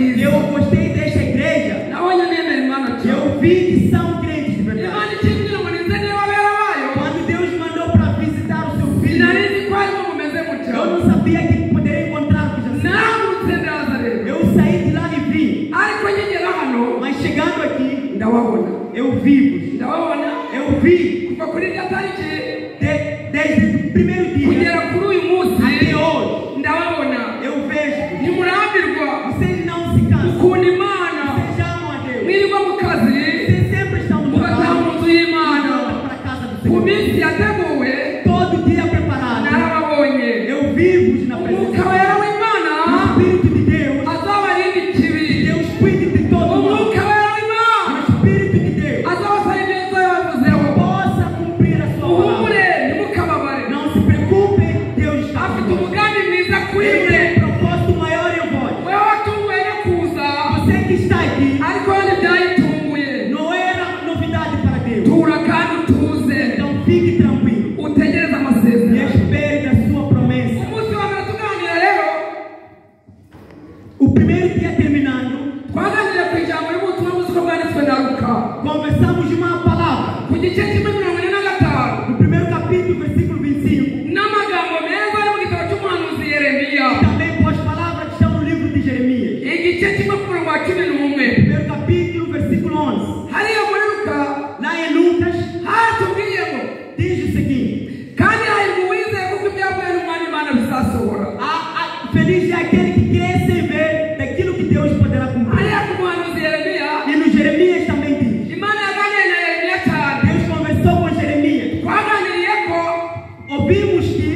ryiza. Eu gostei desta igreja. Nabonye nemera Imana cyane. Eu vi que são crentes de verdade. Imana ikimbwira ngo ninze niba abera bayo. Quando Deus mandou para visitar o seu filho, Sinari nzi ko harimo mumeze mutyo. eu não sabia que poderia encontrar-vos assim. Nahagurutse ndaza rero. Eu saí de lá e vim. Ariko nkigera hano Mas chegando aqui, ndababona. eu vi-vos. Ndababona. Eu vi Kuva kuri irya tariki desde o primeiro dia kugera kuri uyu munsi até hoje. ndababona. Eu vejo. Ntimurambirwa. Vocês não se cansam. Mukunda Imana. Vocês amam a Deus. Mwirirwa mu kazi. Vocês sempre estão no Mugataha trabalho. mu nzu y'Imana. Volta para casa do Ku Senhor. minsi yateguwe Todo dia preparado. narababonye. Eu vivo na Umwuka presença. wera w'Imana O Espírito de Deus. azabarinda ikibi. Deus cuide de todo mundo. Umwuka wera O w'Imana Espírito de Deus azabasaba ibyo yabavuzeho. possa cumprir a sua palavra. Muhumure ntimukababare. Não se preocupe, Deus está Afite conosco. umugambi mwiza kuri Ele mwe. tem um propósito maior em vós. Wewe watunguwe no kuza Você que está aqui, ariko yo ntibyayitunguye. não era novidade para Deus. Tura kandi utuze. Então fique tranquilo Utegereze e amasezerano. espere da sua promessa. Umunsi wa mbere tuganira rero O primeiro dia terminando, twaganiriye ku ijambo ry'ubutumwa bwiza uko bwanditswe na Luka. conversamos de uma palavra. Ku gice kimwe 45 No primeiro capítulo, versículo 25. n'amagambo meza ari mu gitabo cy'umuhanuzi Yeremiya. E também com as palavras que estão no livro de Jeremias. Igice kimwe ku murongo wa 11. Primeiro capítulo, versículo 11. Hariya muri Luka Lá em Lucas, haratubwiye ngo diz o seguinte: kandi hahirwa uwizeye kuko ibyavuye n'Umwami Imana bizasohora. Feliz é aquele que crê sem ver daquilo que Deus poderá cumprir. Hariya ku muhanuzi Yeremiya E no Jeremias também diz: Imana yaganiriye na Yeremiya cyane. Deus conversou com Jeremias. Twaganiriye ko Ouvimos que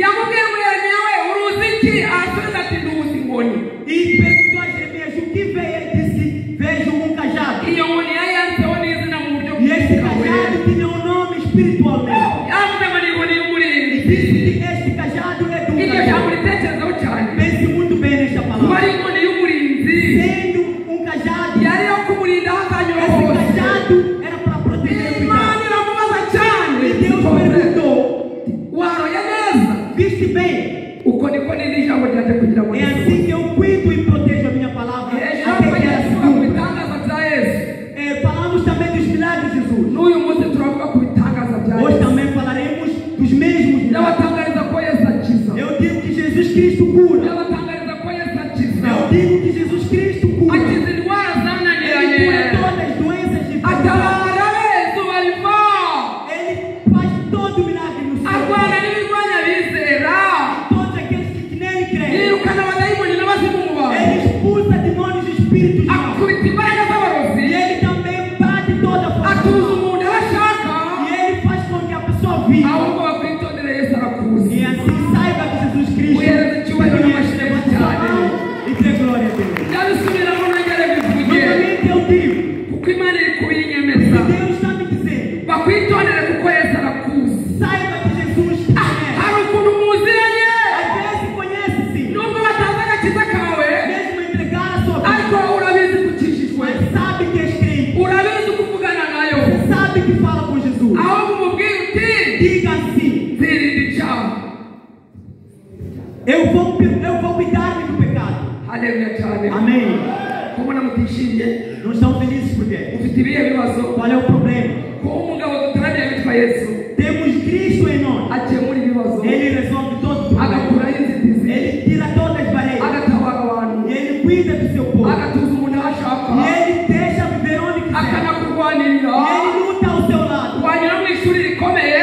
yamubwiye ngo Yeremiya we uruzi iki? Arasubiza ati nduzi inkoni. e perguntou a Jeremias o que veio. Ele disse: Vejo um cajado. Iyo nkoni yari yanditseho n'izina mu buryo E este bw'umwuka wera. cajado tinha um nome espiritualmente. Yavuze ngo ni inkoni E y'umurinzi. disse que este cajado é de um Iryo jambo cajado. ritekerezaho cyane. Pense muito bem nesta Kuba palavra. ari inkoni y'umurinzi Sendo um cajado, yari iyo kumurinda aho azanyura esse hose. cajado era para proteger o Imana cuidado. iramubaza cyane. E Deus perguntou: Waroye neza. Viste bem? Uko niko n'iri jambo ryanjye kugira ngo É assim que eu cuido e protejo a minha palavra Ejo até que ela se tuvuga ku cumpra. bitangaza bya Yesu. Falamos também dos milagres de Jesus. N'uyu munsi turavuga ku bitangaza bya Hoje Yesu. também falaremos dos mesmos milagres. Ndabatangariza ko Yesu akiza. Eu digo que Jesus Cristo cura. Ndabatangariza ko Yesu akiza. Eu digo que Jesus Cristo cura. Akiza indwara zananiranye. Ele cura todas as doenças de Atabara abe izuba riva. Ele faz todo o milagre no céu. Arwana n'ibirwanya abizera. Todos aqueles que nele creem. Yirukana abadayimoni n'abazimu mu bantu. Ele expulsa demônios e espíritos maus. Akubita imbaraga z'abarozi. E ele também bate toda a força. Atuza do mal. umuntu aho ashaka. E ele faz com que a pessoa viva. Ahubwo bakwitondere Yesu arakuzi. E assim saiba que Jesus Cristo Muhereze icyubahiro conhece, n'amashimwe levante sua cyane. mão e dê glória a Deus. Ndabisubiramo nongere bivuge. Novamente eu digo Kuko Imana iri kubinyemeza. que Deus está me dizendo: Bakwitondere kuko Yesu arakuzi. saiba que Jesus te conhece. Hari ukuntu muziranye. Às vezes conhece-se, Nubwo batazi agakiza kawe, mesmo entregar a sua ariko vida, wowe urabizi ko ukijijwe. mas sabe que és crente, Urabizi ko uvugana nayo. você sabe que fala com Jesus. Ahubwo umubwire uti Diga assim: nzirinda icyaha. eu vou cuidar-me do pecado. Haleluya cyane. Amém. Kubona mutishimye, Não estão felizes por quê? ufite ibihe bibazo? Qual é o problema? Kuba umugabo dutaramiye witwa Yesu Temos Cristo em nós. akemura ibibazo, Ele resolve todo o problema. agakuraho inzitizi, Ele tira todas as barreiras. agatabara abantu, E ele cuida do seu povo. agatuza umuntu aho ashaka, E ele deixa viver onde quiser. akanakurwanirira. E ele luta ao seu lado. Wanyura mu ishuri rikomeye,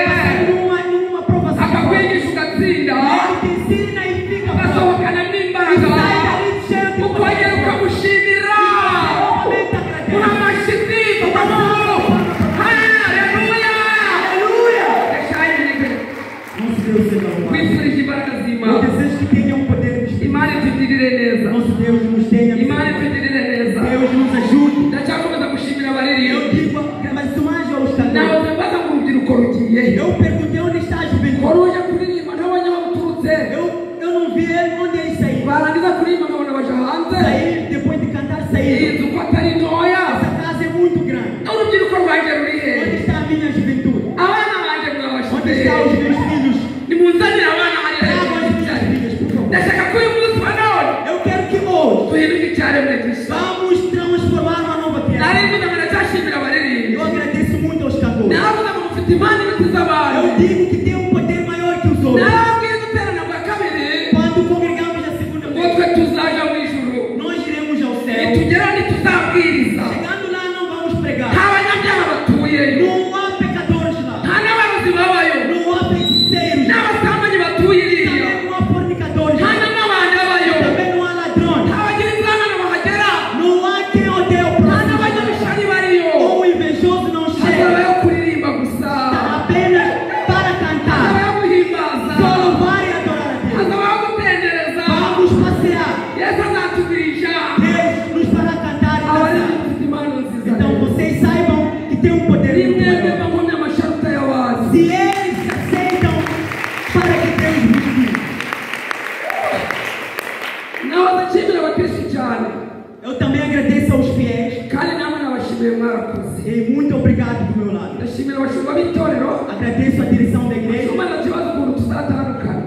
Numa provação. akakwigisha ugatsinda, E ele te ensina e fica forte. ugasohokana E n'imbaraga, sai dali cheio de ukongera poder. ukamushimira. Novamente agradece. Uramashyizi amahoro. Haleluya. Aleluia! Reka yirinde. Nosso Deus seja louvado. Kwifurije imbaraga Eu z'Imana. desejo que tenha um poder do Espírito. Imana itugirire neza. Nosso Deus nos tenha Imana misericórdia. itugirire neza. Deus nos ajude. Ndacyakomeza gushimira abaririmbyi. Eu digo, mas mais aos cantores. Nahoze mbaza ngo urubyiruko rugiye he? Eu perguntei onde está a juventude. Wari uje kuririmba ntabonye aho ruturutse. Eu não vi ele onde ele saiu. Barangiza kuririmba nkabona baja hanze. Sair, depois de cantar, Iyi sair. nzu ko atari ntoya. Essa casa é muito grande. Urubyiruko rwanjye ruri he? Onde está a minha juventude? Abana banjye mwabashyize Onde he? estão os meus filhos? Nimunzanire abana hariya. Tragam as minhas filhas, por favor. Ndashaka ko uyu munsi wa none Eu quero que hoje duhinduke. icyaremwe gishya. Vamos transformar uma nova criatura. Nari mvuze ngo ndacyashimira abaririmbyi. Eu agradeço muito aos cantores. Navuze ngo mufite impano iruta iz'abandi. Eu digo que tem um poder maior que os outros. Nababwiye guterana bwa kabiri. Quando congregamos a segunda Ngo vez, twe tuzaja mu ijuru. nós iremos ao céu. Nitugera ntituzabwiriza. Chegando lá, não vamos pregar. Nta banyabyaha batuyeyo. Não há pecadores lá. Nta n'abarozi babayo. Não há feiticeiros. N'abasambanyi batuye iriya. Também não há fornicadores. Nta n'amabandi abayo. Também não há ladrões. Nta bagirizanana bahagera. Não há quem odeia o Nta próximo. n'abanyabishari bariyo. Ou o invejoso não chega. Hazabayo kuririmba gusa. Está apenas para cantar. Hazabayo guhimbaza. Só louvar e adorar a Deus. Hazabayo gutendereza. Vamos passear. Yesu azatugurisha. Deus nos fará cantar e dançar. Abaririmbyi mufite impano nziza. Então vocês saibam que tem um poder muito Ni mwebwe maior. bankomye amasharuta y'abazi. Se eles aceitam para que Deus nos guie. Nahoze nshimira abakristu cyane. Eu também agradeço aos fiéis Kandi namwe nabashimiye mwarakoze. e muito obrigado do meu lado. Ndashimira abashumba b'itorero. Agradeço a direção da igreja. Abashumba nta kibazo ukuntu tuzatandukana.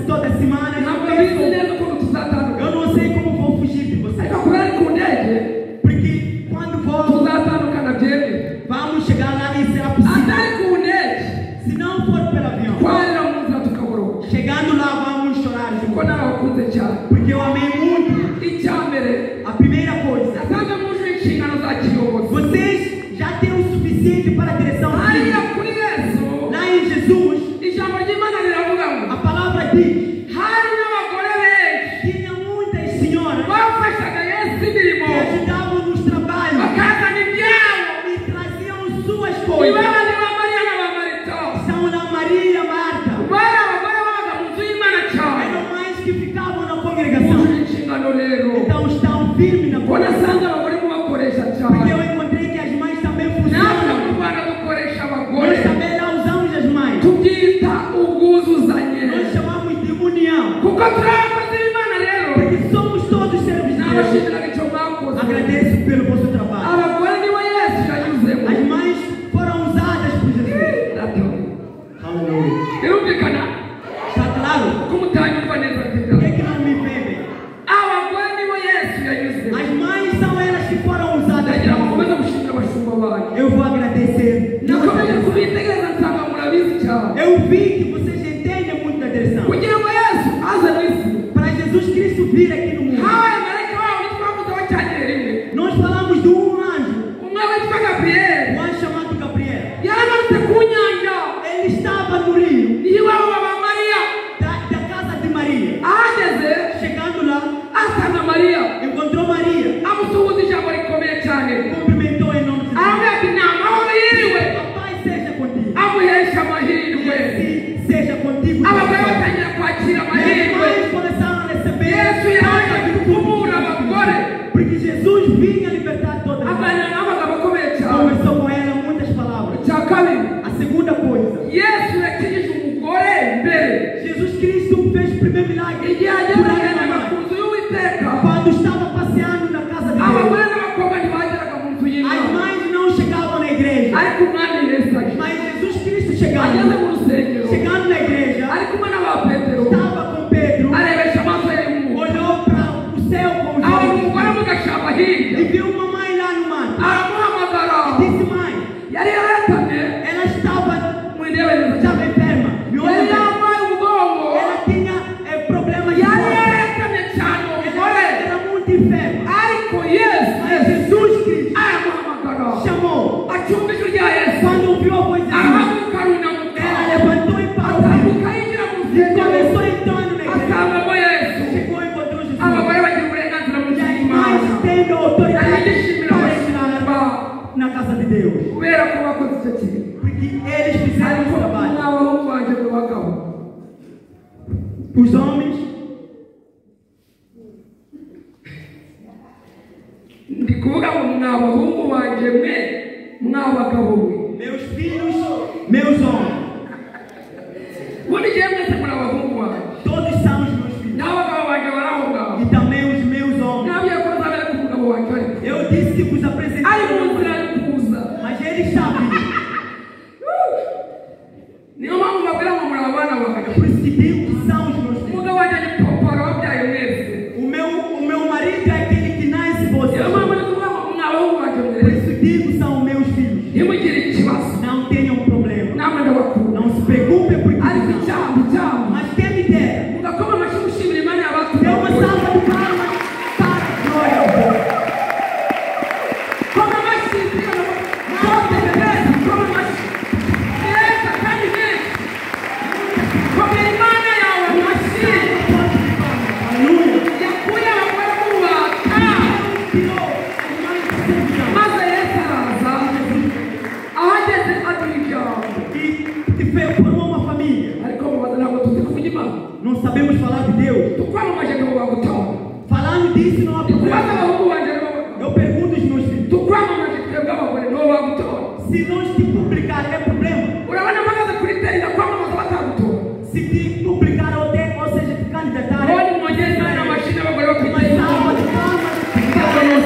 Toda semana Ntabwo mbizi neza ukuntu tuzatandukana. eu não sei como vou fugir de vocês. Ariko kubera ari ku ndege Porque quando for, tuzatandukana byemewe. vamos chegar lá e será possível. Atari ku ndege Se não for pelo avião, twarira mu nzira tukaboroga. chegando lá vamos chorar Kuko juntos. narabakunze cyane. Porque eu amei muito. Icya mbere A primeira coisa, nasanze muje inshingano za kiyobozi. vocês já têm o suficiente para a direção. Hariya kuri Yesu Lá em Jesus, ijambo ry'Imana riravuga ngo a palavra diz: hari n'abagore benshi tinha muitas senhoras bafashaga Yesu imirimo que ajudavam nos trabalhos bakazana ibyabo. e traziam suas Ni coisas. babandi ba Mariya na ba Marita São lá Maria e Marta. bari abagore babaga mu nzu y'Imana cyane. Eram mais que ficavam na congregação. Muje inshingano rero. Então estão firmes na Ko congregação. nasanze abagore mubakoresha Porque cyane. eu encontrei que as mães também Natwe funcionam. mu Rwanda dukoresha abagore. Nós também lá usamos as mães. Tubyita ubwuzuzanye. Nós chamamos de união. Kuko turi abakozi b'Imana rero. Porque somos todos servos de Deus. Nabashimiraga icyo mwakoze. Agradeço pelo vosso trabalho. Abagore nibo Yesu yanyuzemo. As mães foram usadas por Jesus. Data. Aleluia. Birumvikana Está claro? ko mutanyumva neza Por teta. que, que não me bebem? Abagore nibo Yesu yanyuzemo. As mães são elas que foram usadas. Ndagira ngo nkomeze gushimira abashumba banyu. Eu vou agradecer. Nakomeje kubitegereza nsanga murabizi cyane. Eu vi que vocês entendem muito da direção. Kugira ngo Yesu aze mu isi, Para Jesus Cristo vir aqui no mundo, habaye marayika wabo twavuzeho cyagihe rimwe. nós falamos de um anjo, Umwe witwa Gaburiyeli um anjo chamado Gabriel. yaramanutse ku nyanja Ele estava no rio niho iwabo wa Mariya. da casa de Maria. Ahageze Chegando lá, asanga Mariya, encontrou Maria, amusuhuza ijambo rikomeye cyane. cumprimentou em nome de Jesus. Aramubwira ati ni amahoro yiriwe, A paz seja contigo. amuhesha amahirwe. Assim seja contigo. Abagore batangira kwakira E as amahirwe. mães começaram a receber. Yesu yaje gukubura abagore, Porque Jesus vinha libertar todas as aganira n'abagabo akomeye cyane. Conversou com ela muitas palavras. Icya kabiri, A segunda coisa, Yesu yakijije umugore mbere. Jesus Cristo fez o primeiro milagre. Igihe Curar yagendaga a mãe. ku nzu y'Uwiteka, Quando estava passeando na casa de Deus, abagore n'abakobwa ntibageraga mu nzu as y'Imana. mães não chegavam na igreja. Ariko umwami Yesu aje. Mas Jesus Cristo Ageze chegando, mu rusengero, chegando na igreja, ari kumwe n'aba Petero, estava com Pedro, arebesha amaso ye y'umwuka. olhou para o céu com os Abona olhos umugore mu gashyamba hirya, e viu uma mãe lá no mato. aramuhamagara. Disse: Mãe, Yari yaratamye ela estava, mu ndebe neza cyane. estava enferma. Me Yari olha bem. yambaye umugongo, Ela tinha problemas de yari corpo. yaratamye cyane uwo Ela mugore. era muito enferma. Ariko Yesu Mas Jesus Cristo aramuhamagara, chamou. acyumva ijwi rya Yesu, Quando ouviu a voz de Jesus, arahaguruka arunamuka, ela levantou e parou. atambuka yinjira mu E rusengero, começou entrando na igreja. asangamo Yesu. Chegou e encontrou Jesus. Abagore bagira uburenganzira mu E nzu as y'Imana. mães tendo autoridade Nari para ndishimira entrar abashumba na casa de Deus. kubera ko bakoze icyo kintu. Porque eles fizeram Ariko o trabalho. n'abahungu banjye mu bagabo, Os homens, ndi kuvuga ngo mwa bahungu banjye mwe, mwa bagabo mwe. meus filhos, meus homens, Ubundi igihe mwese muri abahungu banjye, todos são os meus filhos. n'abagabo banjye bari aho ngaho. E também os meus homens. Nabwiye ko nzabera ku mugabo wanjye ariko Eu disse que vos ari apresentei, mu nzira yo kuza. mas ele está vindo. Niyo mpamvu mbabwira ngo muri abana banjye. Por isso que digo que são os meus filhos. Umugabo wanjye ni papa arababyaye mwese. O meu marido é aquele que Tukwamamaje nibo bagutora. Falando disso não há Kubaza problema. abahungu banje nibo bagutora. Eu pergunto aos meus filhos. Tukwamamaje twebwe abagore nibo bagutora. Se nós te publicar é problema. Urabona mpagaze kuri teri ndakwamamaza batagutora. Se te publicar ou, te, ou seja, te candidatar. Mbonye mwongere nawe n'amashyi n'abagore Uma bakwiteye salva de palmas.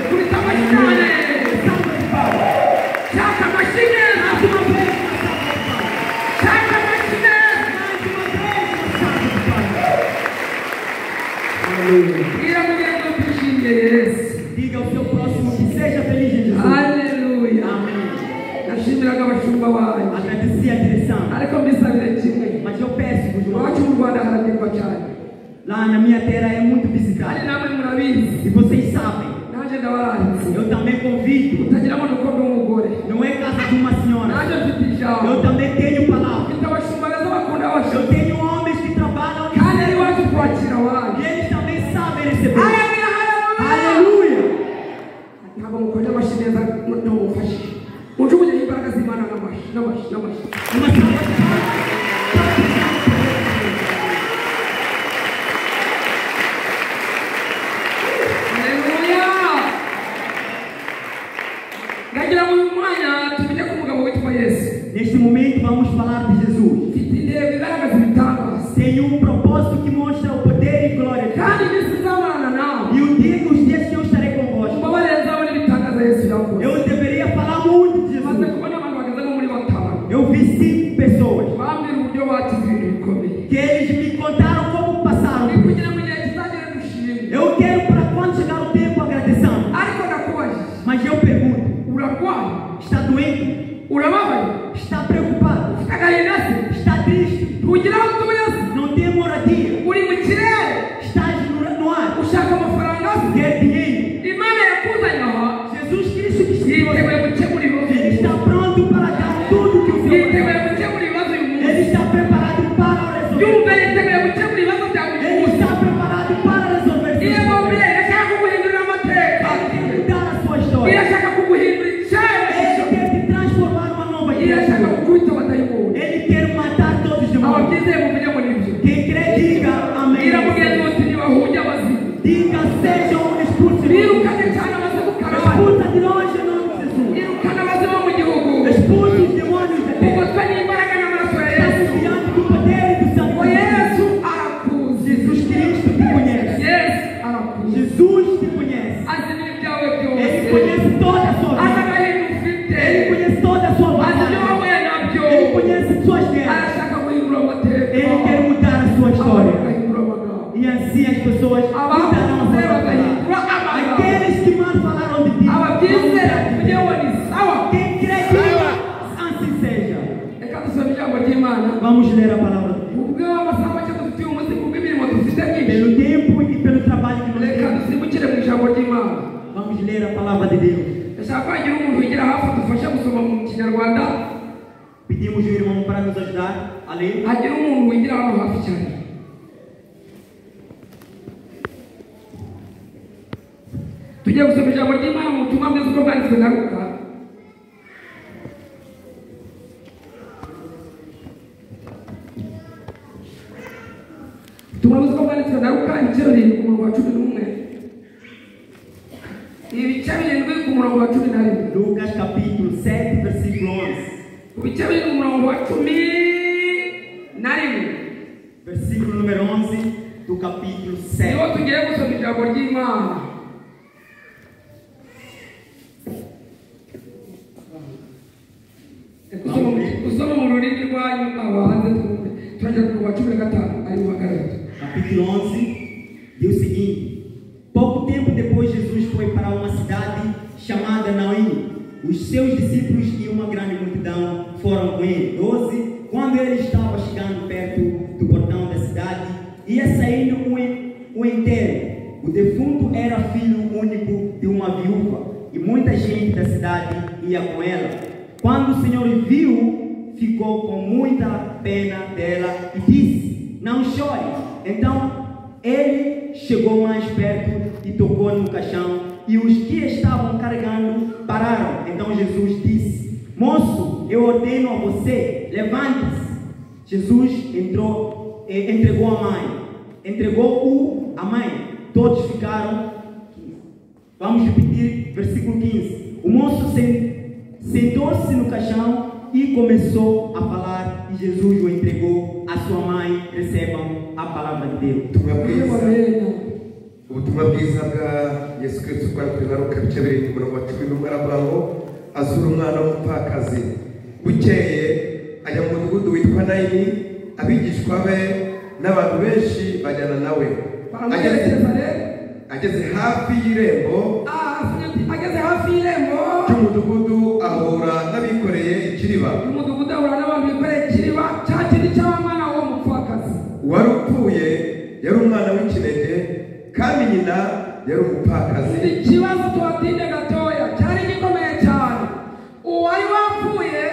Kubita amashyi cyane. Salva de palmas. Shaka amashyi neza. Mais uma vez, uma salva de palmas. Shaka amashyi neza. Mais uma vez, uma salva de palmas. Aleluia. Bwira mugenzi wawe twishimiye Yesu. Diga ao seu próximo que seja feliz em Jesus. Haleluya. Amém. Nashimiraga abashumba banyu. Agradeci a direção. Ariko mbisabire kimwe. Mas eu peço, Iwacu mu Rwanda haragerwa cyane. lá na minha terra é muito Kandi visitado. namwe murabizi. E vocês sabem, Nanjye ndabaranze. eu também convido. Utagira ngo ni uko ndi umugore. Não é casa de uma senhora. Nanjye mfite ijambo. Eu também tenho palavra. Mfite abashumba beza bakunda abashumba. Eu tenho homens que trabalham Kandi iwacu twakira abandi. e eles também sabem receber. Haleluya, haleluya. Aleluia! Ntabwo mukoze amashyi neza ntumufashe. Mujugunye imbaraga z'Imana n'amashyi n'amashyi n'amashyi. Uma salva de palmas. Haleluya. Ndagira ngo uyu mwanya tuvuge ku mugabo witwa Yesu. Neste momento vamos falar de Jesus. Mfite intego igaragaza ibitangaza. Tem um propósito que mostra o poder e glória de Deus. Kandi iminsi nzabana nawe. E o dia, os dias que eu estarei convosco, Umbabarire nzabona ibitangaza Yesu yakoze. eu deveria falar muito de Maze Jesus. kubona abantu bageze nko muri batanu. Eu vi 5 pessoas Bambwira uburyo bakize ibintu bikomeye. que eles me contaram como passaram. Ni kugira ngo igihe kizagere dushime. Eu quero para quando chegar o tempo agradecendo. Ariko ndakubajije. Mas eu pergunto: Urarwaye? está doente? Urababaye? Está preocupado? Ufite agahinda se? Está triste? Ntugira aho utuye se? Não tem moradia? Uri mu kirere? Estás no ar? Ushaka amafaranga se? Quer dinheiro? Imana yakuzanye aha. Jesus Cristo que Yiteguye gukemura ibibazo. Ele está pronto para dar tudo que o Senhor. Yiteguye gukemura ibibazo uyu munsi. Ele está preparado para resolver. Yumve yiteguye gukemura ibibazo byawe uyu Ele munsi. está preparado para resolver. Iyo Bibiliya irashaka kuguhindurira amateka. Ele quer mudar a sua história. Irashaka kuguhindura Ele icyerekezo. quer te transformar numa nova Irashaka criatura. gukubita abadayimoni. Ele quer matar todos os demônios. Ababyizeye mumenye ngo nibyo. Quem crê, diga amém. Bwira mugenzi wawe uti ntibahunge abazimu. Diga, sejam expulsos. Birukane cyane abazimu karabari. Expulsa de longe em nome de Jesus. Birukane abazimu mu gihugu. Expulse os demônios da terra. Ugotwe n'imbaraga n'amaraso ya Yesu. Estamos diante do poder e do sangue. Ngo Yesu arakuzi. Jesus Cristo te conhece. Yesu arakuzi. Jesus te conhece. Azi n'ibyawe Ele byose. conhece toda a sua Azi vida. agahinda ufite. Ele conhece toda a sua Azi ibyo batalha. wahuye nabyo. Ele conhece suas guerras. Arashaka guhindura amateka. Ele quer mudar a sua história. Agahindura amagambo. E assim as pessoas mudarão a Abakuze sua palavra. bagahindura amagambo. Aqueles que mal falaram de ti, vão Ababyizera mudar de tuvuge ti. ngo ni sawa. Quem crê, diga, assim seja. Reka dusome ijambo ry'Imana. Vamos ler a palavra de Deus. Kubw'amasaha make dufite uyu munsi, kubw'imirimo dufite myinshi. Pelo tempo e pelo trabalho que nós Reka temos, dusimbukire mu ijambo ry'Imana. vamos ler a palavra de Deus. Ndashaka ko hagira umuntu wigira hafi adufasha gusoma mu kinyarwanda. Pedimos o irmão para nos ajudar a ler. Hagira umuntu wigira hano hafi cyane. Tugiye gusoma ijambo ry'Imana mu butumwa bwiza uko bwanditswe na Luka. Ubutumwa bwiza uko bwanditswe na Luka ibice 7 ku murongo wa 11. Ibice 7 ku murongo wa 11. Lucas capítulo 7, versículo 11. Ku bice 7 umurongo wa 11. Versículo número 11 do capítulo 7. Niho tugiye gusoma ijambo ry'Imana. Usoma mu rurimi rwanyu abahanze twumve. Turajya ku murongo wa 15 ari uhagarare. Capítulo 11 diz o seguinte: Pouco tempo depois, Jesus foi para uma cidade chamada Naim. Os seus discípulos e uma grande multidão foram com ele. 12. Quando ele estava chegando perto do portão da cidade, ia saindo o enterro. O defunto era filho único de uma viúva, e muita gente da cidade ia com ela. Quando o Senhor viu, ficou com muita pena dela e disse: Não chore. Então ele chegou mais perto e tocou no caixão, e os que estavam carregando pararam. Então Jesus disse: Moço, eu ordeno a você, levante-se. Jesus entregou a mãe. Entregou-o à mãe. Todos ficaram. Vamos repetir, versículo 15. O moço sentou-se no caixão e começou a falar, e Jesus o entregou à sua mãe. Recebam a palavra de Deus. Ubutumwa bwiza bwa Yesu Kristo bwanditswe na Luka ibice 7 umurongo wa 11 aravuga ngo azura umwana w'umupfakazi. Bukeye ajya mu mudugudu witwa Nayini, abigishwa be n'abantu benshi bajyana nawe. Ageze hafi y'irembo ry'umudugudu ahura n'abikoreye ikiriba. Umudugudu ahura n'abantu bikoreye ikiriba cya kindi cy'abana w'uwo mupfakazi. Uwari upfuye yari umwana w'ikinege, kandi nyina yari umupfakazi. Ikibazo tubatinde gatoya cyari gikomeye cyane. Uwari wapfuye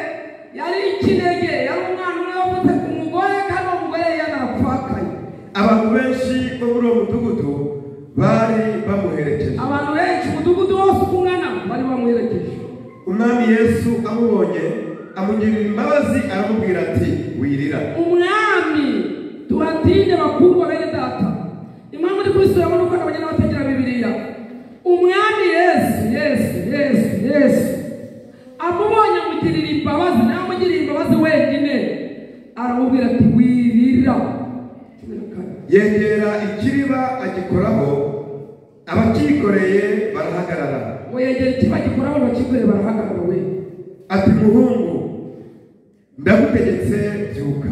yari ikinege, yari umwana umwe wavutse ku mugore, kandi uwo mugore yari yarapfakaye. Abantu benshi bo muri uwo mudugudu bari bamuherekeje. Abantu benshi umudugudu wose uko ungana bari bamuherekeje. Umwami Yesu amubonye amugirira imbabazi, aramubwira ati wirira. Umwami tubatinde bakundwa bene data, impamvu ndi kubisubiramo nuko abagenda bategera Bibiliya. Umwami Yesu Yesu Yesu Yesu amubonye amugirira imbabazi, nawe amugirira imbabazi wenyine, aramubwira ati wirira. Yegera ikiriba agikoraho, abakikoreye barahagarara. Ngo yegera ikiriba agikoraho, abakikoreye barahagarara. We ati muhungu, ndagutegetse byuka.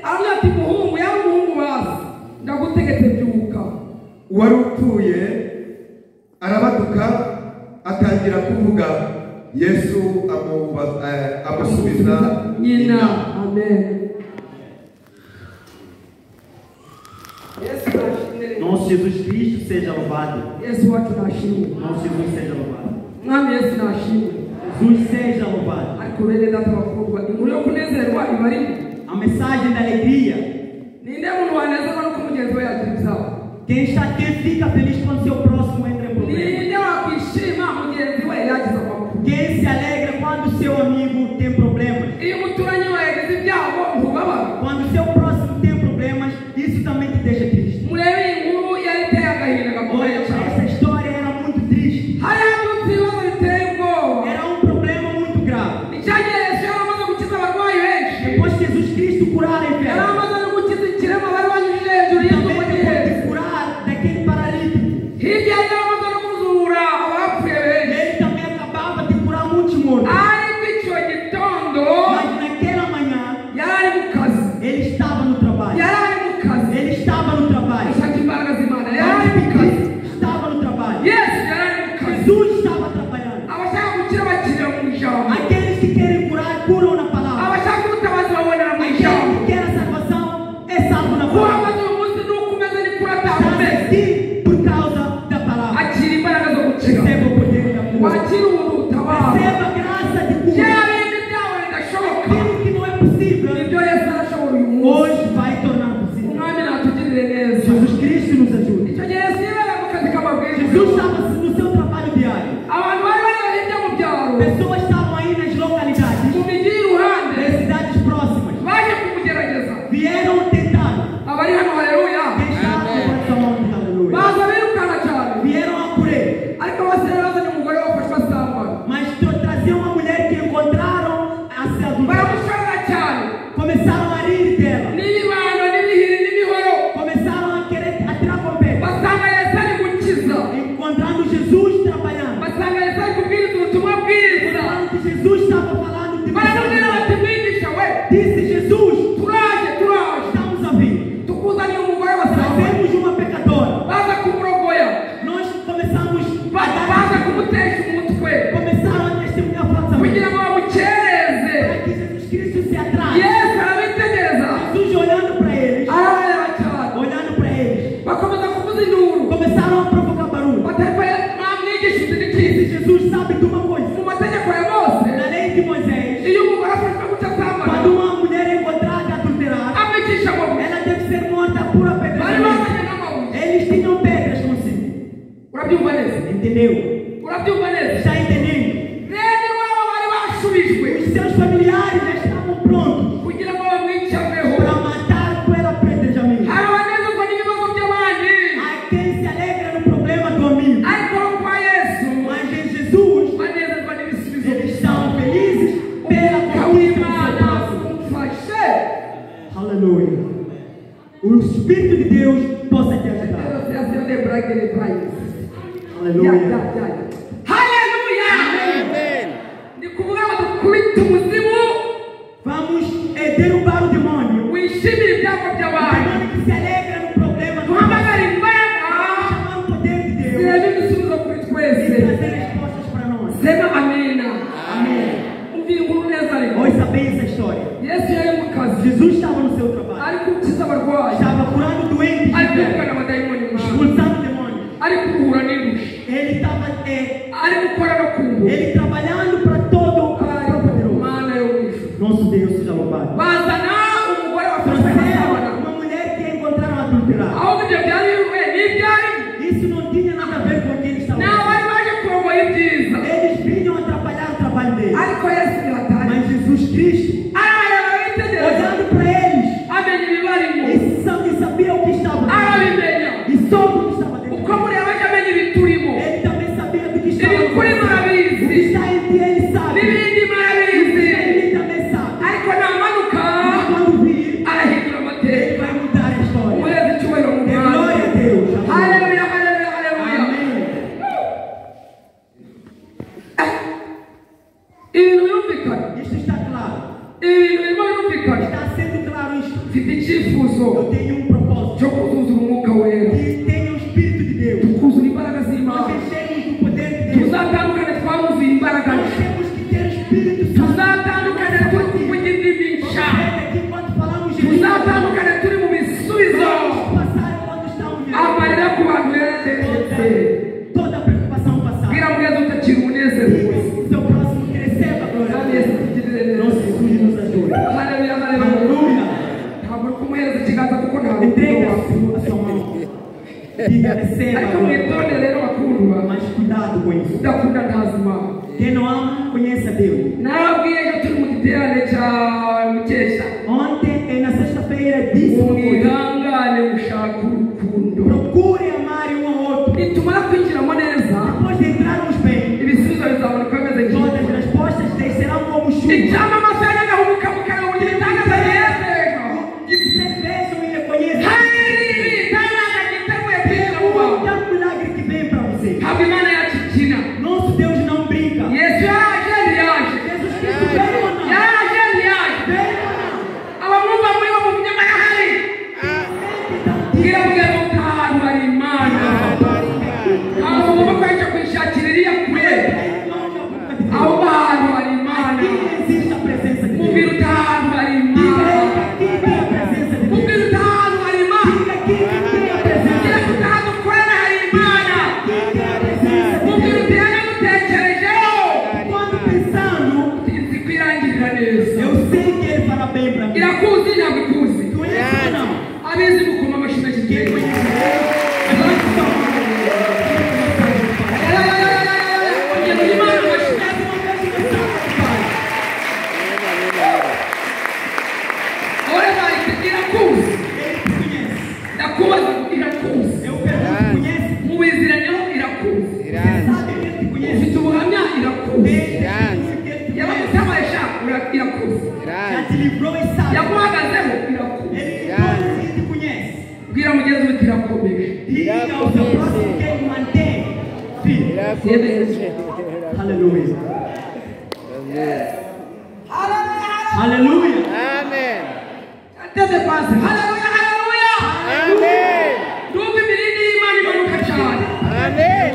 Aravuga ati muhungu, yari umuhungu bazi, ndagutegetse byuka. Uwari upfuye arabaduka atangira kuvuga. Yesu amusubiza nyina. Amen. Nosso Jesus Cristo seja louvado. Nosso Jesus seja louvado. Jesus seja louvado. A mensagem da alegria. Quem está aqui fica feliz quando seu próximo entra em problema. Quem se alegra quando seu amigo tem problemas. Quando seu próximo tem problemas, isso também te deixa triste. Olha, essa história era muito triste. Era um problema muito grave. Depois que Jesus Cristo curar a enferma, também depois de curar daquele paralítico, ele também acabava de curar muitos mortos. Mas naquela manhã, ele estava no trabalho. Ele estava no trabalho. Estava no trabalho. Jesus estava trabalhando. Aqueles que querem curar, curam na palavra. Aqueles que querem a salvação, é salvo na palavra. Está aqui por causa da palavra. Receba o poder da cura. Receba a graça de cura. Aquilo que não é possível, hoje vai tornar possível. Jesus Cristo nos ajuda. Jesus estava no seu trabalho diário. Pessoas estavam aí nas localidades, nas cidades próximas. Vieram tentar. Quem está, levante sua mão e diga aleluia. Vieram a correr. Mas traziam uma mulher que encontraram a se adulterar. Começaram a rir dela. Começaram a querer atirar com pedra. Encontrando Jesus trabalhando. Falando que Jesus estava falando de Disse Jesus, estamos a vir. Trazemos uma pecadora. Nós começamos a dar, começaram a testemunhar falsamente, para que Jesus Cristo se atrase. Jesus olhando para eles, olhando para eles, começaram a provocar barulho. Disse Jesus, sabe de uma coisa? Na lei de Moisés, quando uma mulher é encontrada a adulterar, ela deve ser morta por apedrejamento. Eles tinham pedras consigo. Entendeu? Está entendendo? Os seus familiares já estavam prontos para matar pelo apedrejamento. quem se alegra no problema do amigo. Mas em Jesus, eles estão felizes pela conquista do seu próximo. Aleluia. O Espírito de Deus possa te ajudar. Aleluia. Aleluia. Vamos derrubar o demônio. O demônio que se alegra no problema do próximo. Vamos chamar o poder de Deus e trazer respostas para nós. Amém. Ouça bem essa história. Jesus estava no seu trabalho. Estava curando doentes, expulsando demônios. Ele estava ele trabalhando para todo o poderoso. Nosso Deus seja louvado. Trouxeram uma mulher que encontraram adulterada. Isso não tinha nada a ver com o que eles estavam fazendo. Eles vinham atrapalhar o trabalho deles. Mas Jesus Cristo, olhando para eles, e sabia o que estava dentro. E soube o que estava dentro. Ele também sabia do que estava dentro. O que está em ti, ele sabe. O que está em mim também sabe. Mas quando vir, ele vai mudar a história. Dê glória a Deus. Aleluia, aleluia, aleluia. Amém. Isto está claro. Está sendo claro isto. Eu tenho um propósito. Que tenha o Espírito de Deus. Nós enchemos do poder de Deus. Nós temos que ter o Espírito Santo. Vamos ver aqui quando falamos de línguas. Vamos passar quando estamos toda a preocupação passada. Diga o seu próximo que receba a glória de Deus. Nosso Jesus nos ajuda. Aleluia. Entrega a sua mão. Diga, receba. Mas cuidado com isso. Quem não ama, conhece a Deus. Ontem, na sexta-feira, disse uma coisa. Procure amar um ao outro. Depois de entrarmos bem, todas as respostas descerão como chuva. Que vocês vejam e reconheçam. Pergunta o milagre que vem para você. Nosso Deus não brinca. Jesus Cristo veio ou não? Veio ou não? Aqui existe a presença de Deus. Diga aqui tem a presença de Deus. Diga aqui que tem a presença de Deus. Aqui tem a presença de Deus. Quando pensando, eu sei que Ele fará bem para mim. Conhece ou não? Quem conhece Deus, levante sua mão. Mais uma vez, uma salva de palmas. Ele te conhece. Eu pergunto, conhece? Você sabe que Ele te conhece? Tem testemunho que Ele te conhece. Já te livrou e sabe. Ele te conhece e te conhece. Diga ao seu próximo que ele mantém firme. Aleluia. Aleluia. Amém. Aleluia, aleluia. Amém. Amém.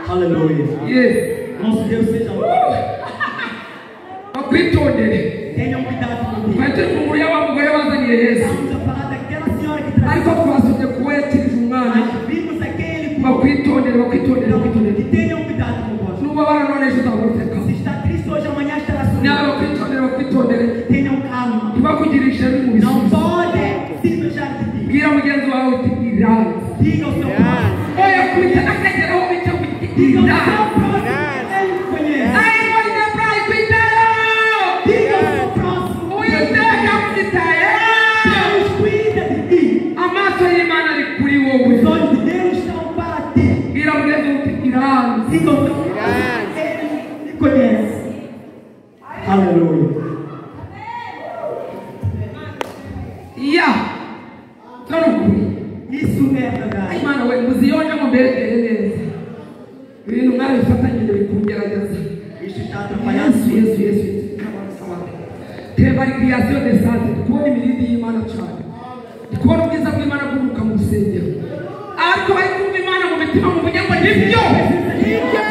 Aleluia. Yes. Nosso Deus seja louvado. Tenham cuidado comigo. Estamos a falar daquela senhora que traz. Mas vimos a quem ele curou. Então, que tenham cuidado convosco. Se está triste hoje, amanhã estará sorrindo. Que tenham calma. kukugirisha mu Não bisubizo. pode se invejar de ti. Bwira mugenzi wawe uti iranzi. Diga ao seu próximo. Oya kubita akageraho bica uti Diga ao iranzi. seu próximo. Ele conhece. Ariko Debra ikwitayeho. Diga ao seu próximo. Uwiteka akwitayeho. Deus cuida de ti. Amaso y'Imana ari kuri wowe. Os olhos de Deus estão para ti. Bwira mugenzi wawe uti iranzi. Diga ao seu próximo. Ele te conhece. Aleluia. Ya. Turukuri. Isso é verdade. Imana we muziyonje ngo mberekere neza. Ibintu mwarabifatanyije biri kugerageza. Isso está atrapalhando. Yesu, Yesu, Yesu, Yesu. Teba creation de sante, kubona imirindi y'Imana cyane. Kubona ubwiza bw'Imana bwuruka mu rusengero. Ariko bari kumva Imana mu mitima muvuge ngo nibyo. Nibyo.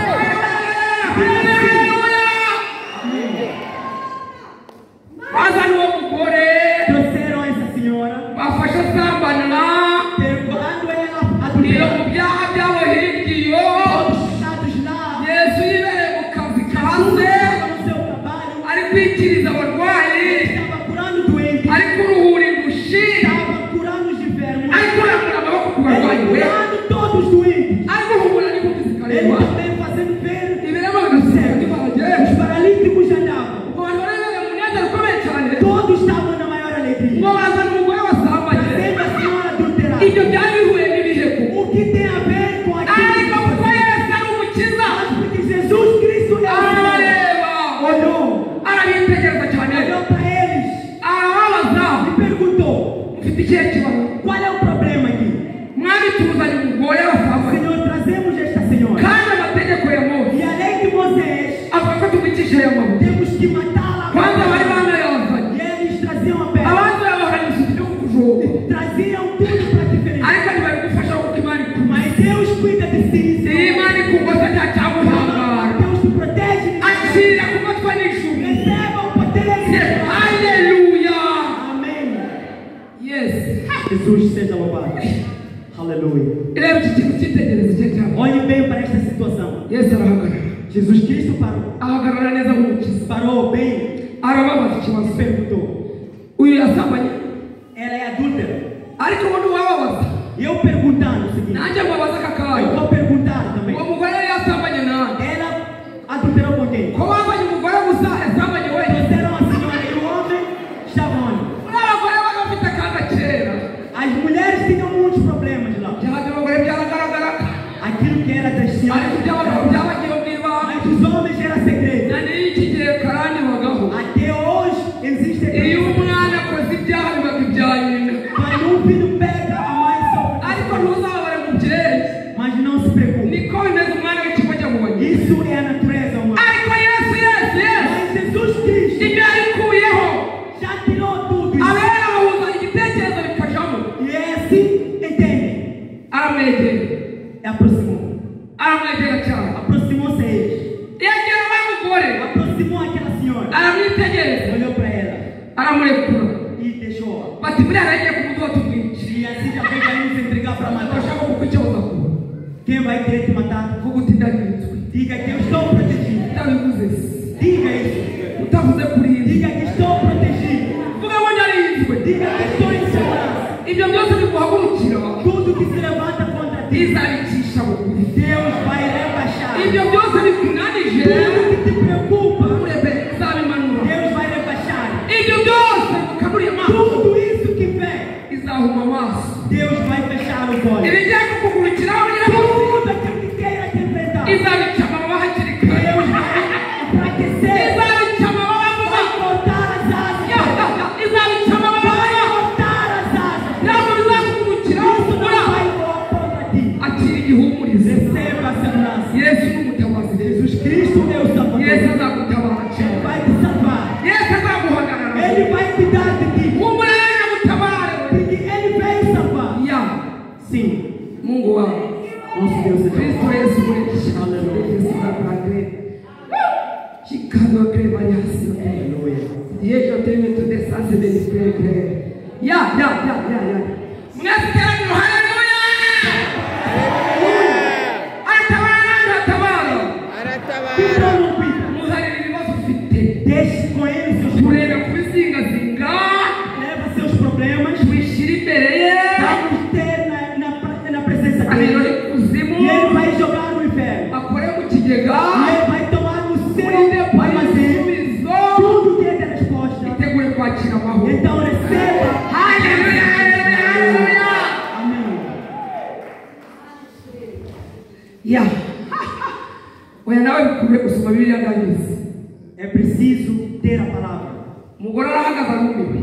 Bazana uwo mugore Trouxeram essa senhora, bafashe asambana pegando ela, iyo adulterando mu byaha byabo hirya iyo todos os pecados lá. Yesu yibereye mu kazi Jesus kaze estava no seu trabalho, ari kwikiriza abarwayi estava curando doentes, ari kuruhura indushi estava curando os enfermos, ari kurambura amaboko ku barwayi ele we curando todos os doentes. ari guhumura n'impumyi Ele zikareba também fazendo ver ibirema bigasuka ntibahagere os paralíticos andavam. ubwo bantu bari mu munezero ukomeye cyane Todos estavam na maior alegria. ngo bazana umugore wasambanye Trazendo a senhora adulterada. ibyo byari bihuye n'ibiheko O que tem a ver com aquilo? ariko kuko Yesu ari umukiza Mas porque Jesus Cristo é o Senhor. arabareba Olhou, arabitegereza cyane olhou para eles arababaza e perguntou: mufite ikihe kibazo qual é o problema aqui? mwami tuzanye umugore wasambanye Senhor, trazemos esta senhora. kandi amategeko ya Mose E a lei de Moisés, avuga ko tumwicisha aya mabuye temos que matá-la. kwanza bari banayazanye E eles traziam a pedra. abandi babahana ibisuti byo kukujoba Traziam tudo para te ferir. ariko ntibabigufasha kuko Imana ikuzi Mas Deus cuida de si. iyo Imana ikugoza ntacyaguhangara Deus te protege. akira kumatwa n'ijuru Receba o poder. haleluya Amém. yes Jesus seja louvado. Aleluia. reba iki kintu cyitegereze cye cyane Olhe bem para esta situação. Yesu arahagarara Jesus Cristo parou. ahagarara neza nk'umukiza Parou bem arababaza e ikibazo perguntou: uyu yasambanye ela é adúltera? ariko ubundi wababaza E eu perguntando o seguinte: nanjye mbabaza aka kanya eu vou perguntar também. uwo mugore yari yasambanye nanjye Ela adulterou com quem? ko wazanye umugore gusa yasambanye wenyine Trouxeram a senhora e o homem estava onde? muri abagore babaga bafite akaga kera As mulheres tinham muitos problemas lá. ibyaha by'abagore byaragaragaraga Aquilo que era das senhoras, ariko iby'abagabo byabagiye mu ibanga mas dos homens era segredo. na n'iki gihe karani bagaho Até hoje existe iyo aquilo. umwana akoze ibyaha bibaga ibya nyina Quando um filho peca, a mãe sofre. ariko ntuzababare mubyeyi Mas não se preocupe. niko bimeze umwana w'ikigo cyabonye Isso é a natureza humana. ariko Yesu Yesu Yesu Mas Jesus Cristo ibyo yabikuyeho já tirou tudo isso. abera bahuza igitekerezo bikajamo E é assim, entende? aramwegera Aproximou. aramwegera cyane Aproximou-se a eles. yegera wa mugore Aproximou aquela senhora. aramwitegereza Olhou para ela aramurekura e deixou-a. bati buriya aragiye kumuduha tumwice E assim já veio aí nos entregar para matar. turashaka kukwica uzakura Quem vai querer te matar? vuga uti ndarinzwe Diga que eu estou protegido. utabivuze se Diga isso. utavuze kuri ibi Diga que estou protegido. vuga ngo ndarinzwe Diga que estou em segurança. ibyo byose biguhagurukira Tudo que se levanta contra ti, izabicisha bugufi Deus vai rebaixar. ibyo byose bikunanije Tudo que te preocupa, urebe izabimanura Deus vai rebaixar. ibyo byose bikanuriye amaso Tudo isso que vem, izahuma amaso Deus vai fechar os olhos. ibigiye kukugurukiraho kugira ngo Tudo aquilo que queira te enfrentar, izabica amababa hakiri kare Deus vai enfraquecer, izabica amababa vuba vai cortar as asas, izabica amababa vai cortar as asas. ntabwo bizakugurukiraho Isso kubura não vai voar contra ti. akira igihumurizo Receba a segurança. Yesu ni umutabazi Jesus Cristo é o Salvador. Yesu azagutabara Ele cyane vai te salvar. Yesu azaguhagarara Ele vai cuidar de ti. humura yagutabare Porque Ele veio salvar. ya Sim. Mungu wangu Nosso Deus é Kristo Yesu mweshi Aleluia. Ya ya ya ya ya mwese teraniro haleluya aratabara aratabara Aratabara. Cuida ou não cuida? muzanira ibibazo ufite Deixe com ele seus tureba kubizingazinga. Ya oya nawe bikure gusoma Bibiliya ndabizi. É preciso ter a palavra. Umugore arahagaze arumiwe.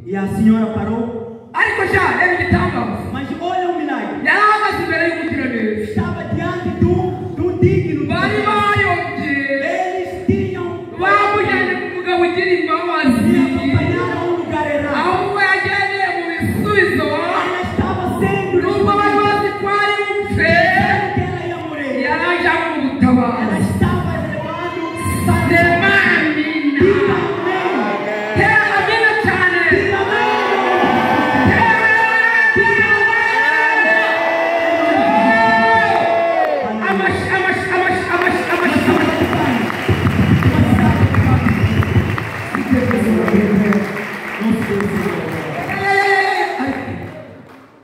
E a senhora parou. Ariko sha reba igitangaza. Mas olha o milagre. Yarahagaze imbere y'umugiraneza. Estava diante do digno. Bari bayobye. Eles tinham. Bamujyanye ku mugabo ugira imbabazi. E acompanharam um lugar errado. Ahubwo yagendeye mu bisubizo. Ela estava sendo. Nubwo bari bazi ko ari bupfe. Que ela ia morrer. Yarajyanywe mu butabazi. Ela estava levando. Sema amina. Diga amém. Tera amina cyane. Diga amém. Tera amina. Amashi amashi amashi amashi amashi amashi.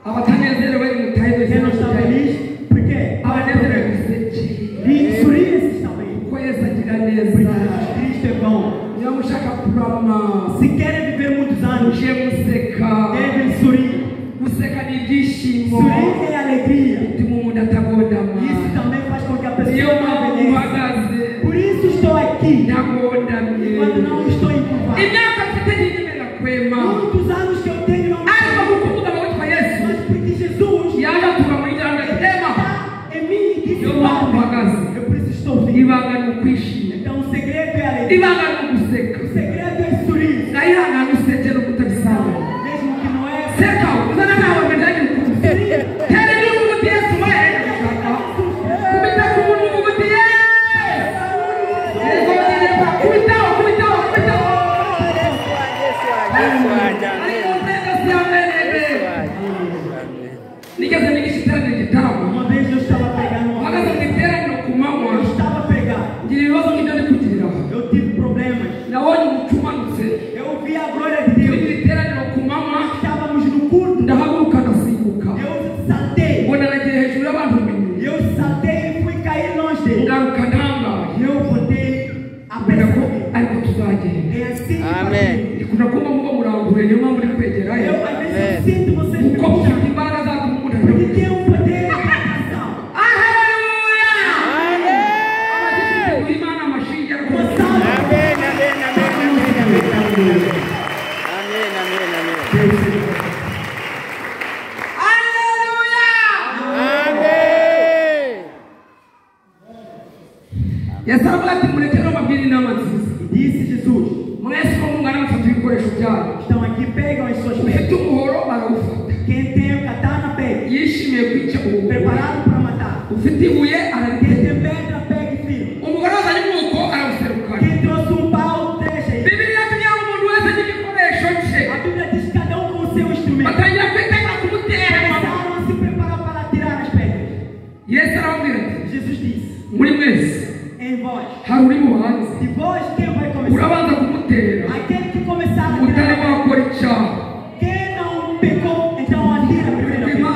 Abatanezerewe mutahe. Quem não está feliz, por quê? Abanezerewe guseke. Sorria se está bem. Kuko Yesu agira neza. Porque Jesus Cristo é bom. Niba mushaka kurama, Se querem viver muitos anos, mujye museka. devem sorrir. Guseka ni ibyishimo. Sorrir é alegria. Bituma umuntu atagondama. Isso também faz com que a pessoa Niyo não mpamvu envelheça. mpagaze Por isso estou aqui. ntagondamye. Quando não estou encurvado. Imyaka mfite ntiyemera kwema. Muitos anos que eu tenho não me Ariko kuko umugabo witwa Yesu mas porque Jesus yaje atura muri njyana ema. está em mim e disse Niyo mpamvu mpagaze. Eu por isso estou vivo. Ibanga ni ukwishima. Então o segredo é a alegria. Ibanga ni uguseka. O segredo é sorrir. Nayihangana useke no kutabisanga. Mesmo que não é. Seka uzana nawe mbere y'ukuntu. Tera igihugu uti Yesu we. Kubita ku muntu uti Yesu. Kubitaho kubitaho kubitaho. Ariko nsenga si amenebe. Nigeze nigisha iteraniro igitaramo. Uma vez eu estava pregando uma Mpagaze mu iteraniro ku manywa. Eu estava pregando. Ngira ibibazo nk'ibyo ndi kugiriraho. Eu tive problemas. Nabonye umuco umanutse. Eu vi a glória de Turi mu Deus. iteraniro ku manywa. Estávamos no culto. Ndahaguruka ndasimbuka. Eu saltei. Mbona nagiye hejuru y'abantu minyu. Eu saltei e fui cair longe dele. Ngaruka ntangaye. Eu voltei a Mbona ko perceber. ariko tuzagenda. É assim que Amém. Ndikunda kumva muba murambuye niyo mpamvu uri kwegerayo. Eu às vezes eu sinto vocês me Kuko mufite puxando. imbaraga zatuma umuntu Porque ayoboka. tem um poder de atração. Haleluya! Amém. Abakristo Imana amashinge Uma arakomeye. salva. Amém, amém, amém, amém, amém. Amém, amém, amém. Haleluya! Amém. Yesu aravuga ati mureke rero mbabwire inama nziza. E disse Jesus: Mwese uko mungana mufata ibikoresho byanyu. Estão aqui, pegam as suas Ufite pedras. umuhoro barawufata. Quem tem o katana, pega. Yishimiye kwica uwo mugore. Preparado para matar. Ufite ibuye Quem araritera. tem pedra, pega e firma. Umugore wazanye umwuko arawuserukana. Quem trouxe um pau, deixa aí. Bibiliya itubwira ngo umuntu wese n'igikoresho cye. A Bíblia diz que cada um com o seu instrumento. Batangira kwitegura kumutera. Começaram a se preparar para atirar as pedras. Yesu arababwira ati Jesus disse: muri mwese Em vós, hari uri bubanze. de vós quem vai começar? Urabanza kumutera. Aquele que começar a Utari atirar, wakora icyaha. quem não pecou, então atira a primeira pedra.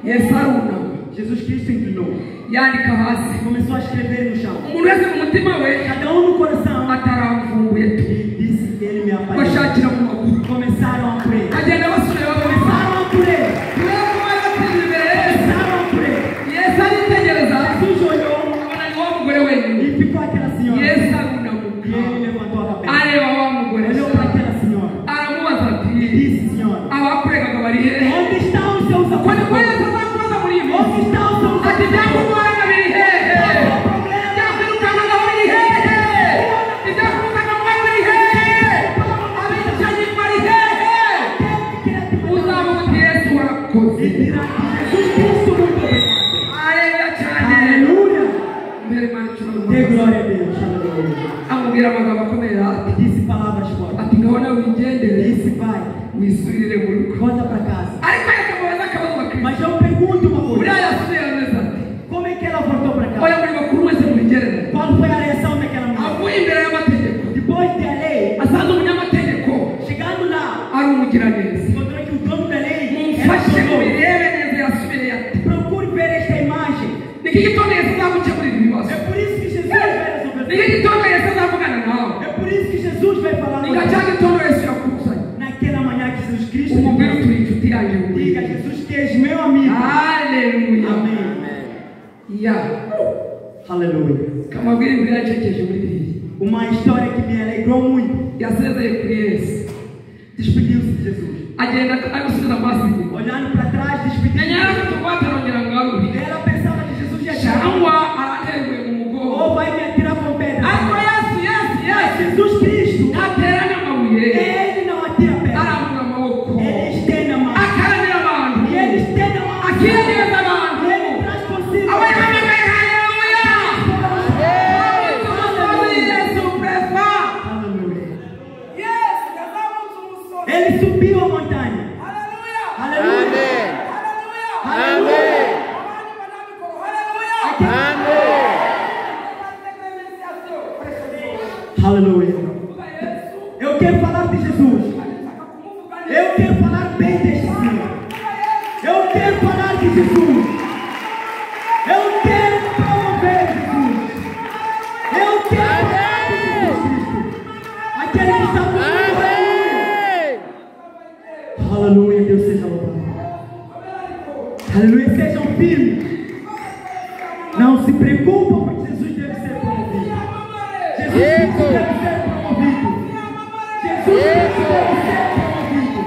Yesu arunama Jesus Cristo inclinou. yandika hasi. Começou a escrever no chão. Umuntu wese mu mutima we Cada um no coração. ataramvumbuye tu. E disse: Ele me apagou. Bashakira mu maguru. Começaram a correr. Bagenda basubira babona. Começaram a correr. Kubera ko bari batsinze imbere ya Yesu. Começaram a correr. Yesu aritegereza Jesus olhou abona ni wa mugore wenyine. e ficou aquela senhora. Yesu arunamuka E ele levantou a cabeça. areba wa mugore Olhou para aquela senhora. aramubaza ati E disse: Senhora, abakuregaga bari hehe? onde estão os seus Ko niko acusadores? Yesu azakubaza muri iyi minsi. Onde estão os seus Ati acusadores? ibyakurwanya biri hehe? Ibyakwirukanaga biri hehe? Ibyakubuzaga kuba biri hehe? Abicanyi bari hehe? Uzavuga uti Yesu warakoze. E dirá que Jesus Cristo muito obrigado. Haleluya cyane. Aleluia. Mbere Imana icyubahiro. Dê glória a Deus. Aleluia. Amubwira amagambo akomeye ati E disse palavras fortes. ati ngaho nawe wigendere Disse: Vai, wisubirire mu rugo. volta para casa. Ariko reka mubaze akabazo bakristo. Mas eu pergunto uma coisa: Uriya yasubiye ameze ati como é que ela voltou para oya casa? muri bakuru mwese mubigereranye. Qual foi a reação daquela mulher? Avuye imbere y'amategeko Depois da lei, asanze umunyamategeko chegando lá, ari umugiraneza. encontrou que o dono da lei era Mumfashe bondoso. mubirebe neza yasubiye ati Procure ver esta imagem. niki gitondo Yesu azagukemurira ibibazo. É por isso que Jesus vai resolver. Niki gitondo Yesu azavugana nawe. É por isso que Jesus vai falar Ni nka com cya você. gitondo Yesu yakuzanye. Naquela manhã que Jesus Cristo Umubwire uti uri inshuti yanjye diga wumva. Jesus que és meu amigo. Haleluya. Amém. Ya. Aleluia. Kamabwire inkuru yacekeje muri biriya. Uma história que me alegrou muito. Yasezeye kuri Yesu. Despediu-se de Jesus. Agenda ari gusubiza amaso inyuma. Olhando para trás, despediu-se. Menya yari afite ubwoba arongera ngo agarure. Ela pensava que Jesus ia chegar. Cyangwa araterwe mu mugongo. Ou vai me atirar com pedra. Ariko Yesu, Yesu, Mas Yesu Jesus Cristo, ntatera n'amabuye. ele não atira pedra. Arambura amaboko. Ele estende a mão. Akaranira abantu. E ele estende a mão. Akiyegereza abantu. E ele traz consigo. Abahamagaye haleluya. Umusozi Yesu prefa. Aleluia. Yesu yazamutse umusozi. Ele subiu a montanha. Haleluya. Aleluia. Amém. Haleluya. Aleluia. Abandi banabikora. Haleluya. Amém. Aleluia. Kuvuga Yesu. Eu quero falar de Jesus. Ndashaka kumuvuga neza. Eu quero falar bem deste Senhor. Eu quero falar de Jesus. Eu quero promover Jesus. Eu quero falar de Jesus Cristo. Aquele que está comigo. Amém. Aleluia. Deus seja louvado. Aleluia. Sejam firmes. Não se preocupam, porque Jesus deve ser promovido. Jesus Cristo deve ser promovido. Jesus Cristo deve ser promovido.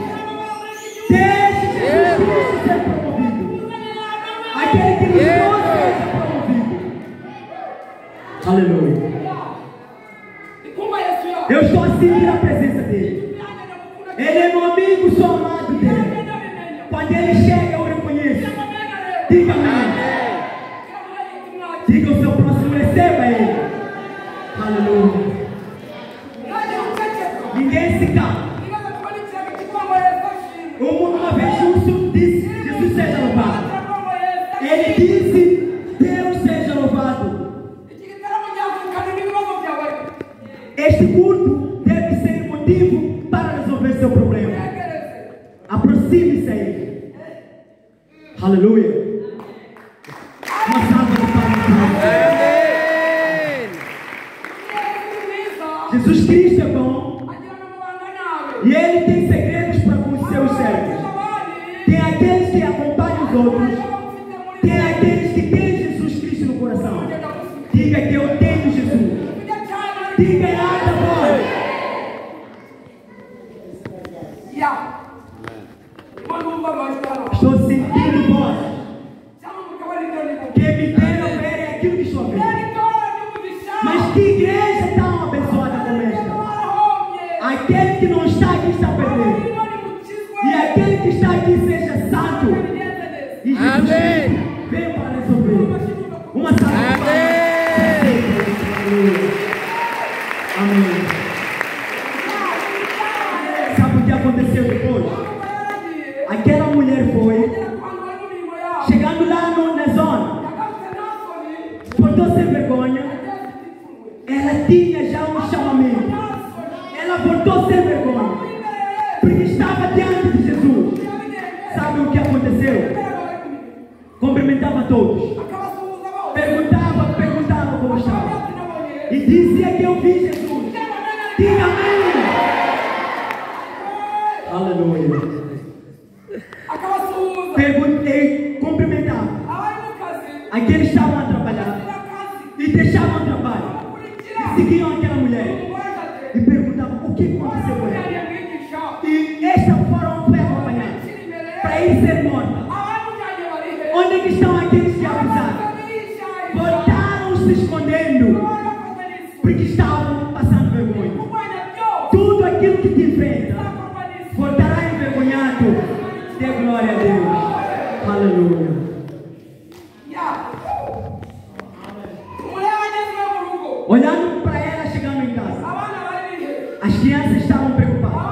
Deixe Jesus Cristo ser promovido. Aquele que nos trouxe seja promovido. Aleluia. Kumva Yesu yawe. Eu estou a sentir a presença dele. Ele é meu amigo, sou amado dele. Quando ele chega, eu reconheço. Diga amém. Diga ao seu próximo, receba ele. Aleluia. Ninguém se cala. Uma vez Júlio disse, Jesus seja louvado. Ele disse, Deus seja louvado. Este culto deve ser motivo para resolver seu problema. Aproxime-se a ele. Aleluia. Uma salva de palmas para ele. Amém. Jesus Cristo é bom e ele tem segredos para com os seus servos. Tem aqueles que acompanham os outros, tem aqueles que têm Jesus Cristo no coração. Diga que eu tenho Jesus. Diga em alta voz. Estou sentindo voz que me deram ver aquilo que estou vendo. Mas que igreja tão abençoada como esta? Aquele que não está aqui está perdendo. E aquele que está aqui seja santo. E Jesus Amém. Cristo veio para resolver. Uma salva de palmas. Amém. Sabe o que aconteceu depois? Aquela mulher foi, chegando lá na zona, voltou sem vergonha. Ela tinha já um chamamento. Ela voltou sem vergonha, porque estava diante de Jesus. Sabe o que aconteceu? Cumprimentava todos. Perguntava como estava. E dizia que eu vi Jesus. Diga amém. Aleluia. Perguntei, cumprimentava. Aqueles estavam a trabalhar e deixavam o trabalho e seguiam aquela mulher e perguntavam o que aconteceu com ela. E esta foi acompanhada para ir ser morta. Onde é que estão aqueles que abusaram? Voltaram se escondendo porque estavam passando vergonha. Tudo aquilo que te enfrenta voltará envergonhado. Dê glória a Deus. Aleluia. Olhando para ela chegando em casa, as crianças estavam preocupadas.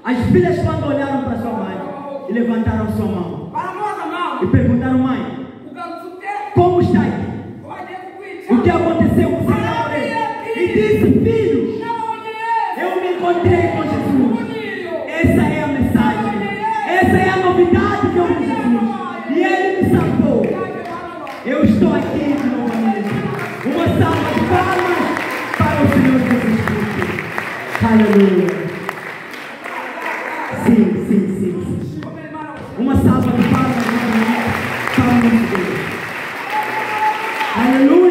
As filhas, quando olharam para sua mãe, e levantaram sua mão e perguntaram: mãe, como está aqui? O que aconteceu com você? E disse: filhos, eu me encontrei com Jesus. Essa é a mensagem. Essa é a novidade que eu vi Jesus. E ele me salvou. Eu estou aqui de novamente. Uma salva de palmas para o Senhor Jesus Cristo. Aleluia. Sim, sim, sim, sim. Uma salva de palmas para o nosso Deus. Aleluia.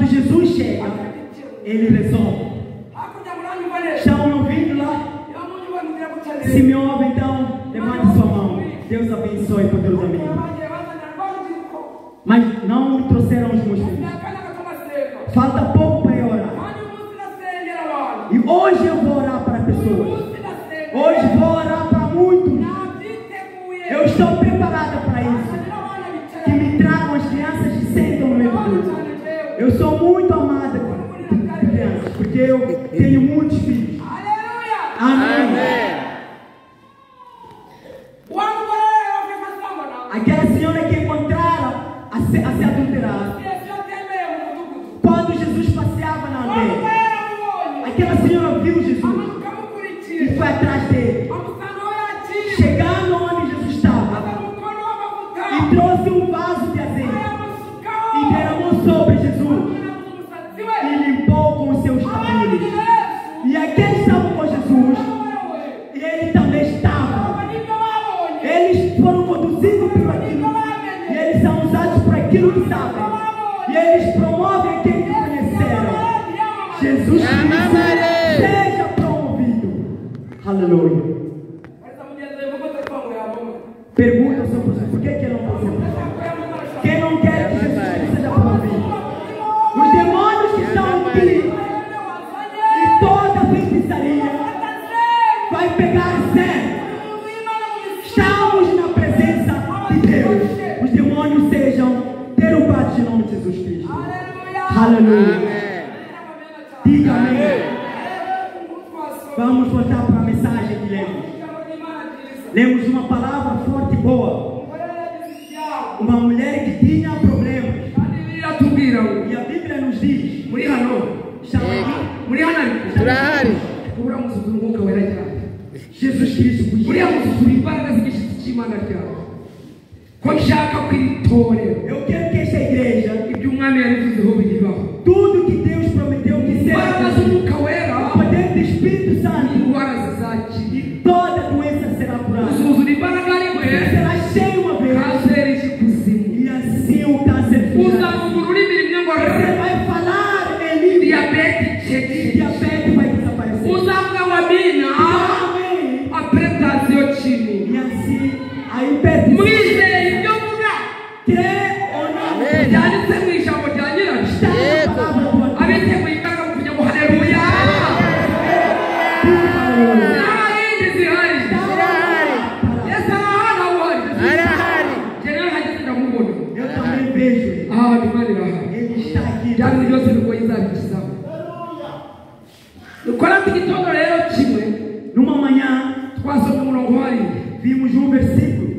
Quando Jesus chega, ele resolve. Estão me ouvindo lá? Se me ouve, então levante sua mão. Deus abençoe poderosamente. Mas não me trouxeram os meus filhos. Falta pouco para eu orar. E hoje eu vou orar para pessoas. Hoje vou orar para muitos. Eu estou preparada para isso. Que me tragam as crianças que sentam no meu culto. Eu sou muito amada por crianças, porque eu tenho muitos filhos. Amém. Aquela senhora que encontraram a se adulterar, quando Jesus passeava na aldeia, aquela senhora viu Jesus e foi atrás dele. Chegando onde Jesus estava, e trouxe um vaso de azeite e derramou sobre Jesus e limpou com os seus cabelos. E aqueles que estavam com Jesus, e ele também estava. Eles foram conduzidos por aquilo, e eles são usados por aquilo que sabem, e eles promovem aquele que conheceram. Jesus Cristo seja promovido. Aleluia. Pergunta ao seu pastor, por que ele não pode ser promovido? Quem não quer que Jesus Cristo seja promovido? Os demônios que estão aqui e toda a feitiçaria vai pegar sério. Estamos na presença de Deus. Os demônios sejam derrubados em nome de Jesus Cristo. Aleluia. Diga amém. Vamos voltar para a mensagem que lemos. Lemos uma palavra forte e boa. Uma mulher que tinha problemas. E a Bíblia nos diz: Jesus Cristo. Eu quero que esta igreja, tudo que Deus prometeu que será, o poder do Espírito Santo, e toda doença será curada. Você será cheio uma vez, e assim o câncer fugirá. Você vai falar em língua, e diabetes vai desaparecer. Amém. E assim a hipertensão, crê ou não, está na palavra do Eu também vejo ele. Ele está aqui. Numa manhã, vimos um versículo.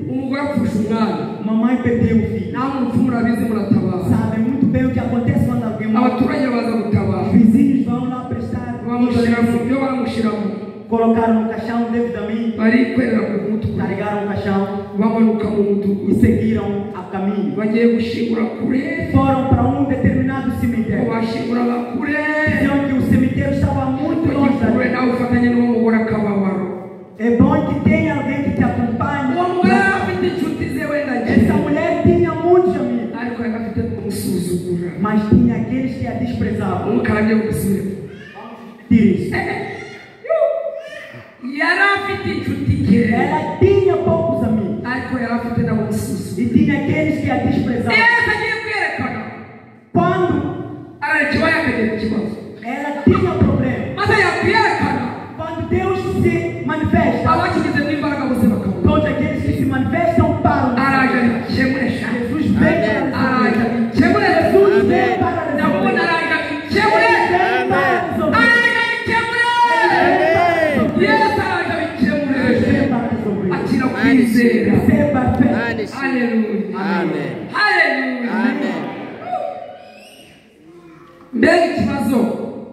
Uma mãe perdeu o filho. Sabem muito bem o que acontece quando alguém morre. Os vizinhos vão lá prestar. Colocaram no caixão devidamente. Carregaram o caixão e seguiram a caminho. Foram para um determinado cemitério. Diziam que o cemitério estava muito longe. É bom que tenha alguém que te acompanhe. Essa mulher tinha muitos amigos, mas tinha aqueles que a desprezavam. Diz. Ela tinha poucos amigos e tinha aqueles que a desprezavam. Quando ela tinha problema, quando Deus se manifesta, todos aqueles que se manifestam param. Jesus vem para resolver. Jesus vem para resolver. Ele vem para resolver. Receba a fé. Aleluia. Amém. Aleluia. Amém.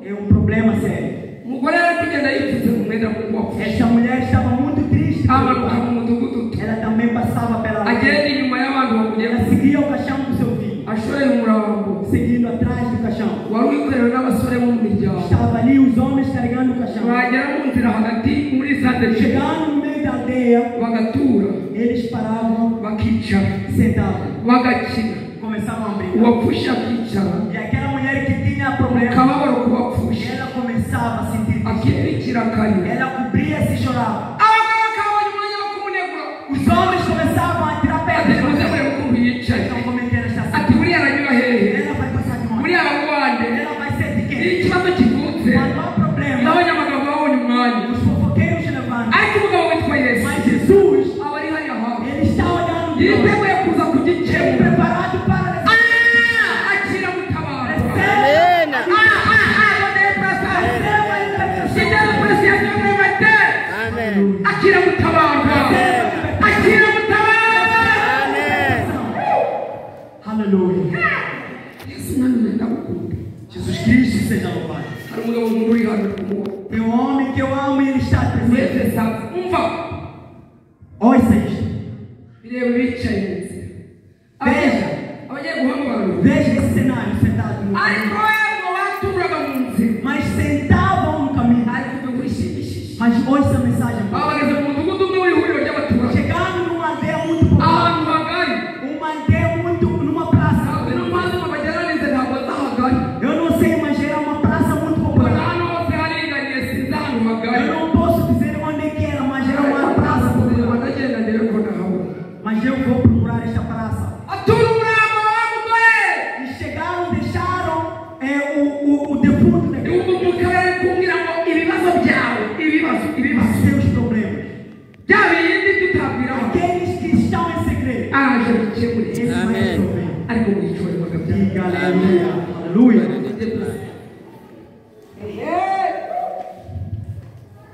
É um problema sério. Esta mulher estava muito triste. Ela também passava pela rua. Ela seguia o caixão do seu filho, seguindo atrás do caixão. Estava ali os homens carregando o caixão. Chegando no meio da aldeia, eles paravam, sentavam, começavam a brincar. E aquela mulher que tinha problema, Akababaro kubapfusha ela começava a sentir tristeza. Akibikira akarira. Ela cobria-se e chorava. Abagabo bakabonye umwanya wo kumunegura. Os homens começavam a tirar Ati pedras. muze murebe ukuntu yicaye. Então, como é que ela está Ati sentada? buriya aranyura hehe? Ela vai passar de onde? Buriya aragwande? Ela vai ser de Iyo quem? ikibazo kivutse Quando há problema, n'abanyamagambo babonye umwanya. os fofoqueiros levantam. Ariko umugabo witwa Yesu Mas Jesus, aba ari hariya hafi ele está olhando de nós. yiteguye kuza Ele kugikemura. preparado para Ah, akira gutabarwa. Amém. receba a libertação. Amém. Akira gutabarwa. Akira gutabarwa. Amém. Aleluia. Yesu mwami ndagukunda. Jesus Cristo seja louvado. Hari umugabo nkunda uri hano kumubona. Tem um homem que eu amo e ele está presente. Mwese sa umva Ouça isto. bireba bicaye mu nzira. Veja. Abagiye guhamagara. Veja esse cenário sentado no Ariko caminho. wego baturaga mu nzira. Mas sentavam no caminho. Ariko ibyo bishimishije. Mas ouça a mensagem boa. Babageze mu mudugudu umwe w'ihuriro ry'abaturage. Chegando numa aldeia muito popular, Ahantu hagari. uma aldeia muito numa praça. Ntabwo ino mpamvu ngo bagerageze ntabwo nzahagari. Eu não sei, mas era uma praça muito Mbona popular. hano hose haringaniye sinzi ahantu hagari. Eu não posso dizer onde é que era, mas era uma praça popular. Ndagenda ndebe ko nahabona. Mas eu vou procurar esta praça. Atura umurambo wa mugore. E chegaram, deixaram o defunto daquele. Yumva umwuka bari kumbwira ngo ibibazo byawe, ibibazo, ibibazo. Seus problemas. Bya bindi tutabwiraho. Aqueles que estão em segredo. Araje bikemure. Esse vai Amém. resolver. Ariko mwicure bakabyara. Diga aleluia. Aleluia.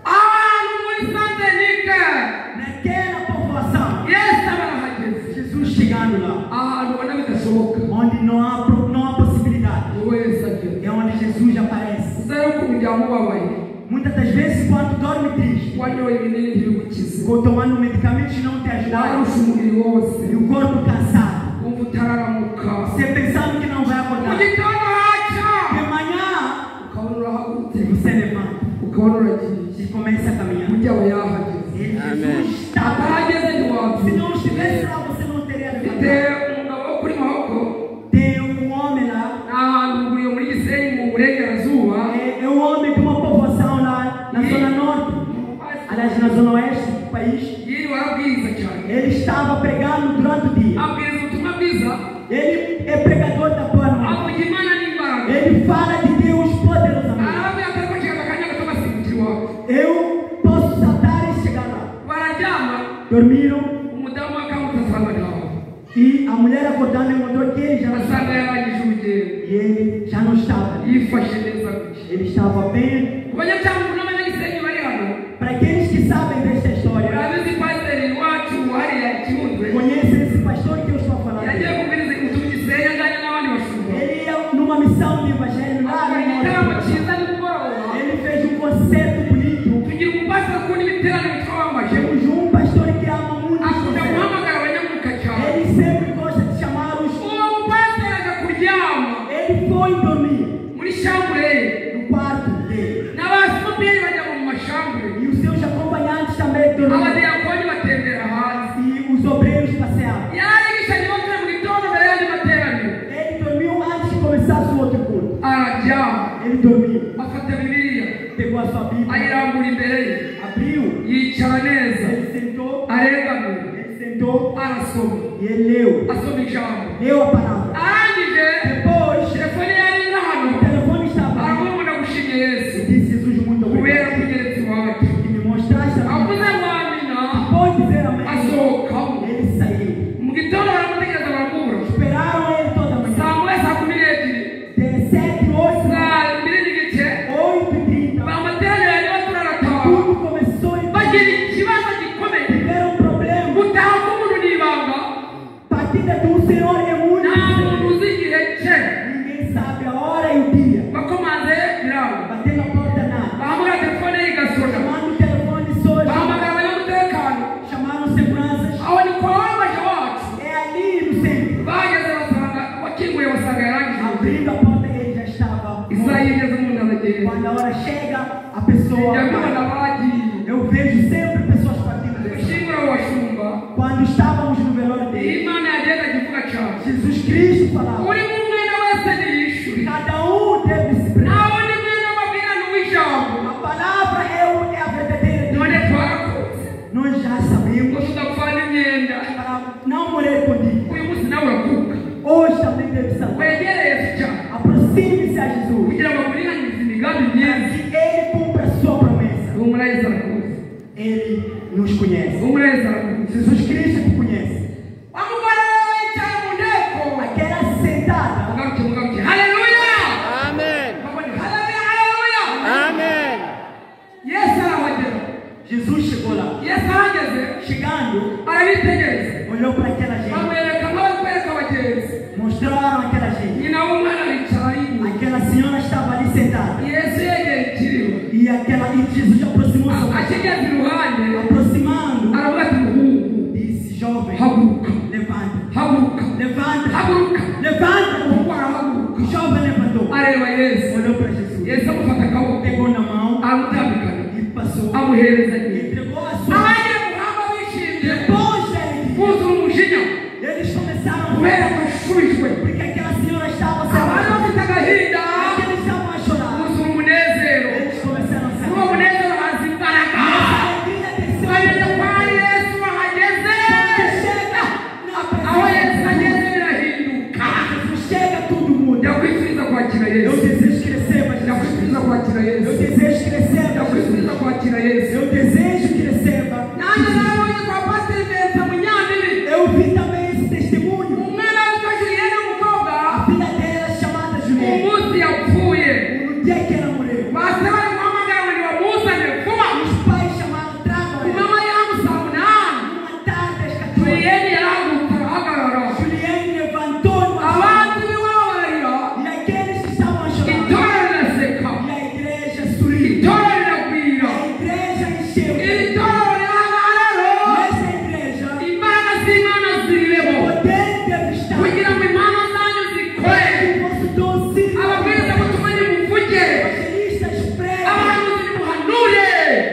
Ahantu muri Sanzenike, Naquela povoação, Yesu aba arahageze. Jesus chegando lá, Ahantu ubona bidashoboka. onde não há possibilidade, Ni we Yesu agera. é onde Jesus aparece. Uzayo ukuntu mubabaye. Muitas das vezes, quando dorme triste, Wanyoye ibinini ntibigukize. ou tomando medicamentos não te ajudaram, Warusha umubiri wose. e o corpo cansado, Wumva utararamuka. você pensando que não vai Mu acordar. gitondo haca. De manhã, Ukabona urahagurutse. você levanta Ukabona uragiye. e começa a caminhar. Burya aba yahageze. Ele, Amém. Jesus estava. Atahageze ntiwapfa. Se não estivesse lá, você não teria Mfite levantado. umugabo wo kuri Mahoko. Tem um homem lá, Ni ahantu ruguru muri Gisenyi mu burengerazuba. é um homem de uma povoação lá na zona norte, aliás, na zona oeste do país. Yiriwe arabwiriza cyane. Ele estava pregando durante o dia. Abwiriza ubutumwa bwiza. Ele é pregador da boa nova. Avuga Imana n'imbaraga. Ele fala de Deus poderosamente. Arababwira ati ariko nshaka akanya gato ngasimbukira iwacu. Eu posso saltar e chegar lá. Bararyama. Dormiram Umudamu akangutse asanga ntawe. e a mulher acordando encontrou que ele já não Asanga estava. yarangije urugendo. E ele já não estava. Yifashe neza gutya. Ele estava bem. Ku banyacyangugu n'abanyagisenyi bari hano. Para aqueles que sabem desta história, Murabizi pasiteri wacu hariya i Kibunzwe. conhecem esse pastor que eu estou falando. Yagiye kubwiriza ubutumwa i Gisenyi ajyanye n'abandi bashumba. Ele ia numa missão de evangelho lá Akora no igitaramo norte. cyiza nimugoroba. Ele fez um concerto bonito. Tugira umupasiteri ukunda ibiterane witwa Wambaje. Temos um pastor que ama muito. os Akunda concertos. guhamagara abanyamuka cyane. Ele sempre gosta de chamar os. Uwo mupasiteri aja kuryama Ele foi dormir muri shambure ye. no quarto dele. N'abasuperi bajya mu mashambure. E os seus acompanhantes também dormiram. Abadiyakoni batembera hanze. E os obreiros passeavam. Yarigishanye batuye mu gitondo mbere y'andi materaniro. Ele dormiu antes de começar o seu outro culto. Araryama. Ele dormiu. Afata Bibiliya. Pegou a sua Bíblia. Ayirambura imbere ye. Abriu. Yicara neza. Ele sentou. Aregamira. Ele sentou. Arasoma. E ele leu. Asoma ijambo. Leu a palavra. Arangije. Depois, Telefone yari iri hano. o telefone estava. Aravuga ngo ndagushimye Yesu. E disse: Jesus, muito Kubera obrigado. kunyeretse iwacu. Que me mostraste a Bíblia. Avuze ngo amina. Depois de dizer amém, Asohokamo. ele saiu. Mu gitondo baramutegereza baramubura. Esperaram ele toda a manhã. Saa moya saa kumi n'ebyiri. De 7, 8, Saa mbiri n'igice. 8h30. Amateraniro yari baturarataha. Tudo começou e Bagira ikibazo gikomeye. tiveram um problema. Gutaha k'umuntu ni ibanga. Partida do Senhor é muito. Nta muntu uzi igihe cye. Ninguém sabe a hora e o dia. Bakomanze biranga. Batendo a porta nada. Bahamagara telefone ye igasona. Chamando o telefone soja. Bahamagara abanyamutekano. Chamaram seguranças. Aho ni kwa wambaje wacu. É ali no centro. Bageze basanga wakinguye basanga yarangije. Abrindo a porta ele já estava. Isaha morto. iyo igeze umuntu aragenda. Quando a hora chega, a pessoa. Njya mbibona vai. bagiye. Eu vejo sempre pessoas partindo desse. Gushyingura abo bashumba. Quando estávamos no velório dele, Imana yagendaga ivuga cyane. Jesus Cristo falava: Uri mu mwenda wese niyishyure. cada um deve se preparar. conhece. Umureza arakuzi. Jesus Cristo te conhece. Wamugore yicaye mu nteko. Aquela sentada. Mugaruke, mugaruke. Haleluya! Amen. Haleluya, haleluya! Amen. Yesu arahagera. Jesus chegou lá. Yesu ahageze Chegando, arabitegereza. olhou para aquela gente. Bamwereka nk'abari kwereka abagenzi. Mostraram aquela gente. Nyina w'umwana aricara arinyuma. Aquela senhora estava ali sentada. Yesu yegera ikiriba. E aquela e Jesus aproximou-se. Akigeze iruhande Aproximando, aravuga ati muhungu, disse: Jovem, haguruka, levanta, haguruka, levanta, haguruka. levanta. Umuhungu arahaguruka O jovem levantou, areba Yesu. olhou para Jesus, Yesu amufata akaboko pegou na mão aramutambikana e passou, amuhereza nyina. entregou a sua. Abagiye guhamba bishimye Depois da alegria, buzura umujinya eles começaram a kubera ko ashubijwe. porque aquela senhora estava Abari sentada. bafite agahinda Aqueles estavam a chorar. buzura umunezero. Eles começaram a Muri uwo sair. munezero haza imbaraga. Essa alegria desceu. Bageze kwa Yesu bahageze. Chega na Aho presença. Yesu ageze birahinduka. Jesus chega, tudo muda. Ndakwifuriza kwakira Eu Yesu. desejo que receba Jesus. Ndakwifuriza kwakira Eu Yesu. desejo que receba Jesus. Ndakwifuriza kwakira Yesu. Eu desejo que receba. Nanjye nabonye kwa Pasiteri Vincent Munyandiri. Eu vi também esse testemunho. Umwana witwa Julienne w'umukobwa A filha dela, chamada Juliette, umunsi yapfuye no dia que ela morreu, base bari guhamagara ngo nibamuzane vuba. os pais chamaram, tragam ela. Mama yamu saa munani Uma tarde às 14, Julienne yarahagurutse arahagarara. Juliette levantou uma Abandi b'iwabo bararira. e aqueles que estavam a chorar, Itorero riraseka. e a igreja sorriu. Itorero riragwira. A igreja encheu. Iri torero rirahagarara. Nesta igreja, Imbaraga z'Imana o ziriremo poder deve estar. kugira ngo impano zanyu zikore. Que o vosso dom sirva. Ababwirizabutumwa nimuvuge, Evangelistas pregam. abahanuzi nimuhanure,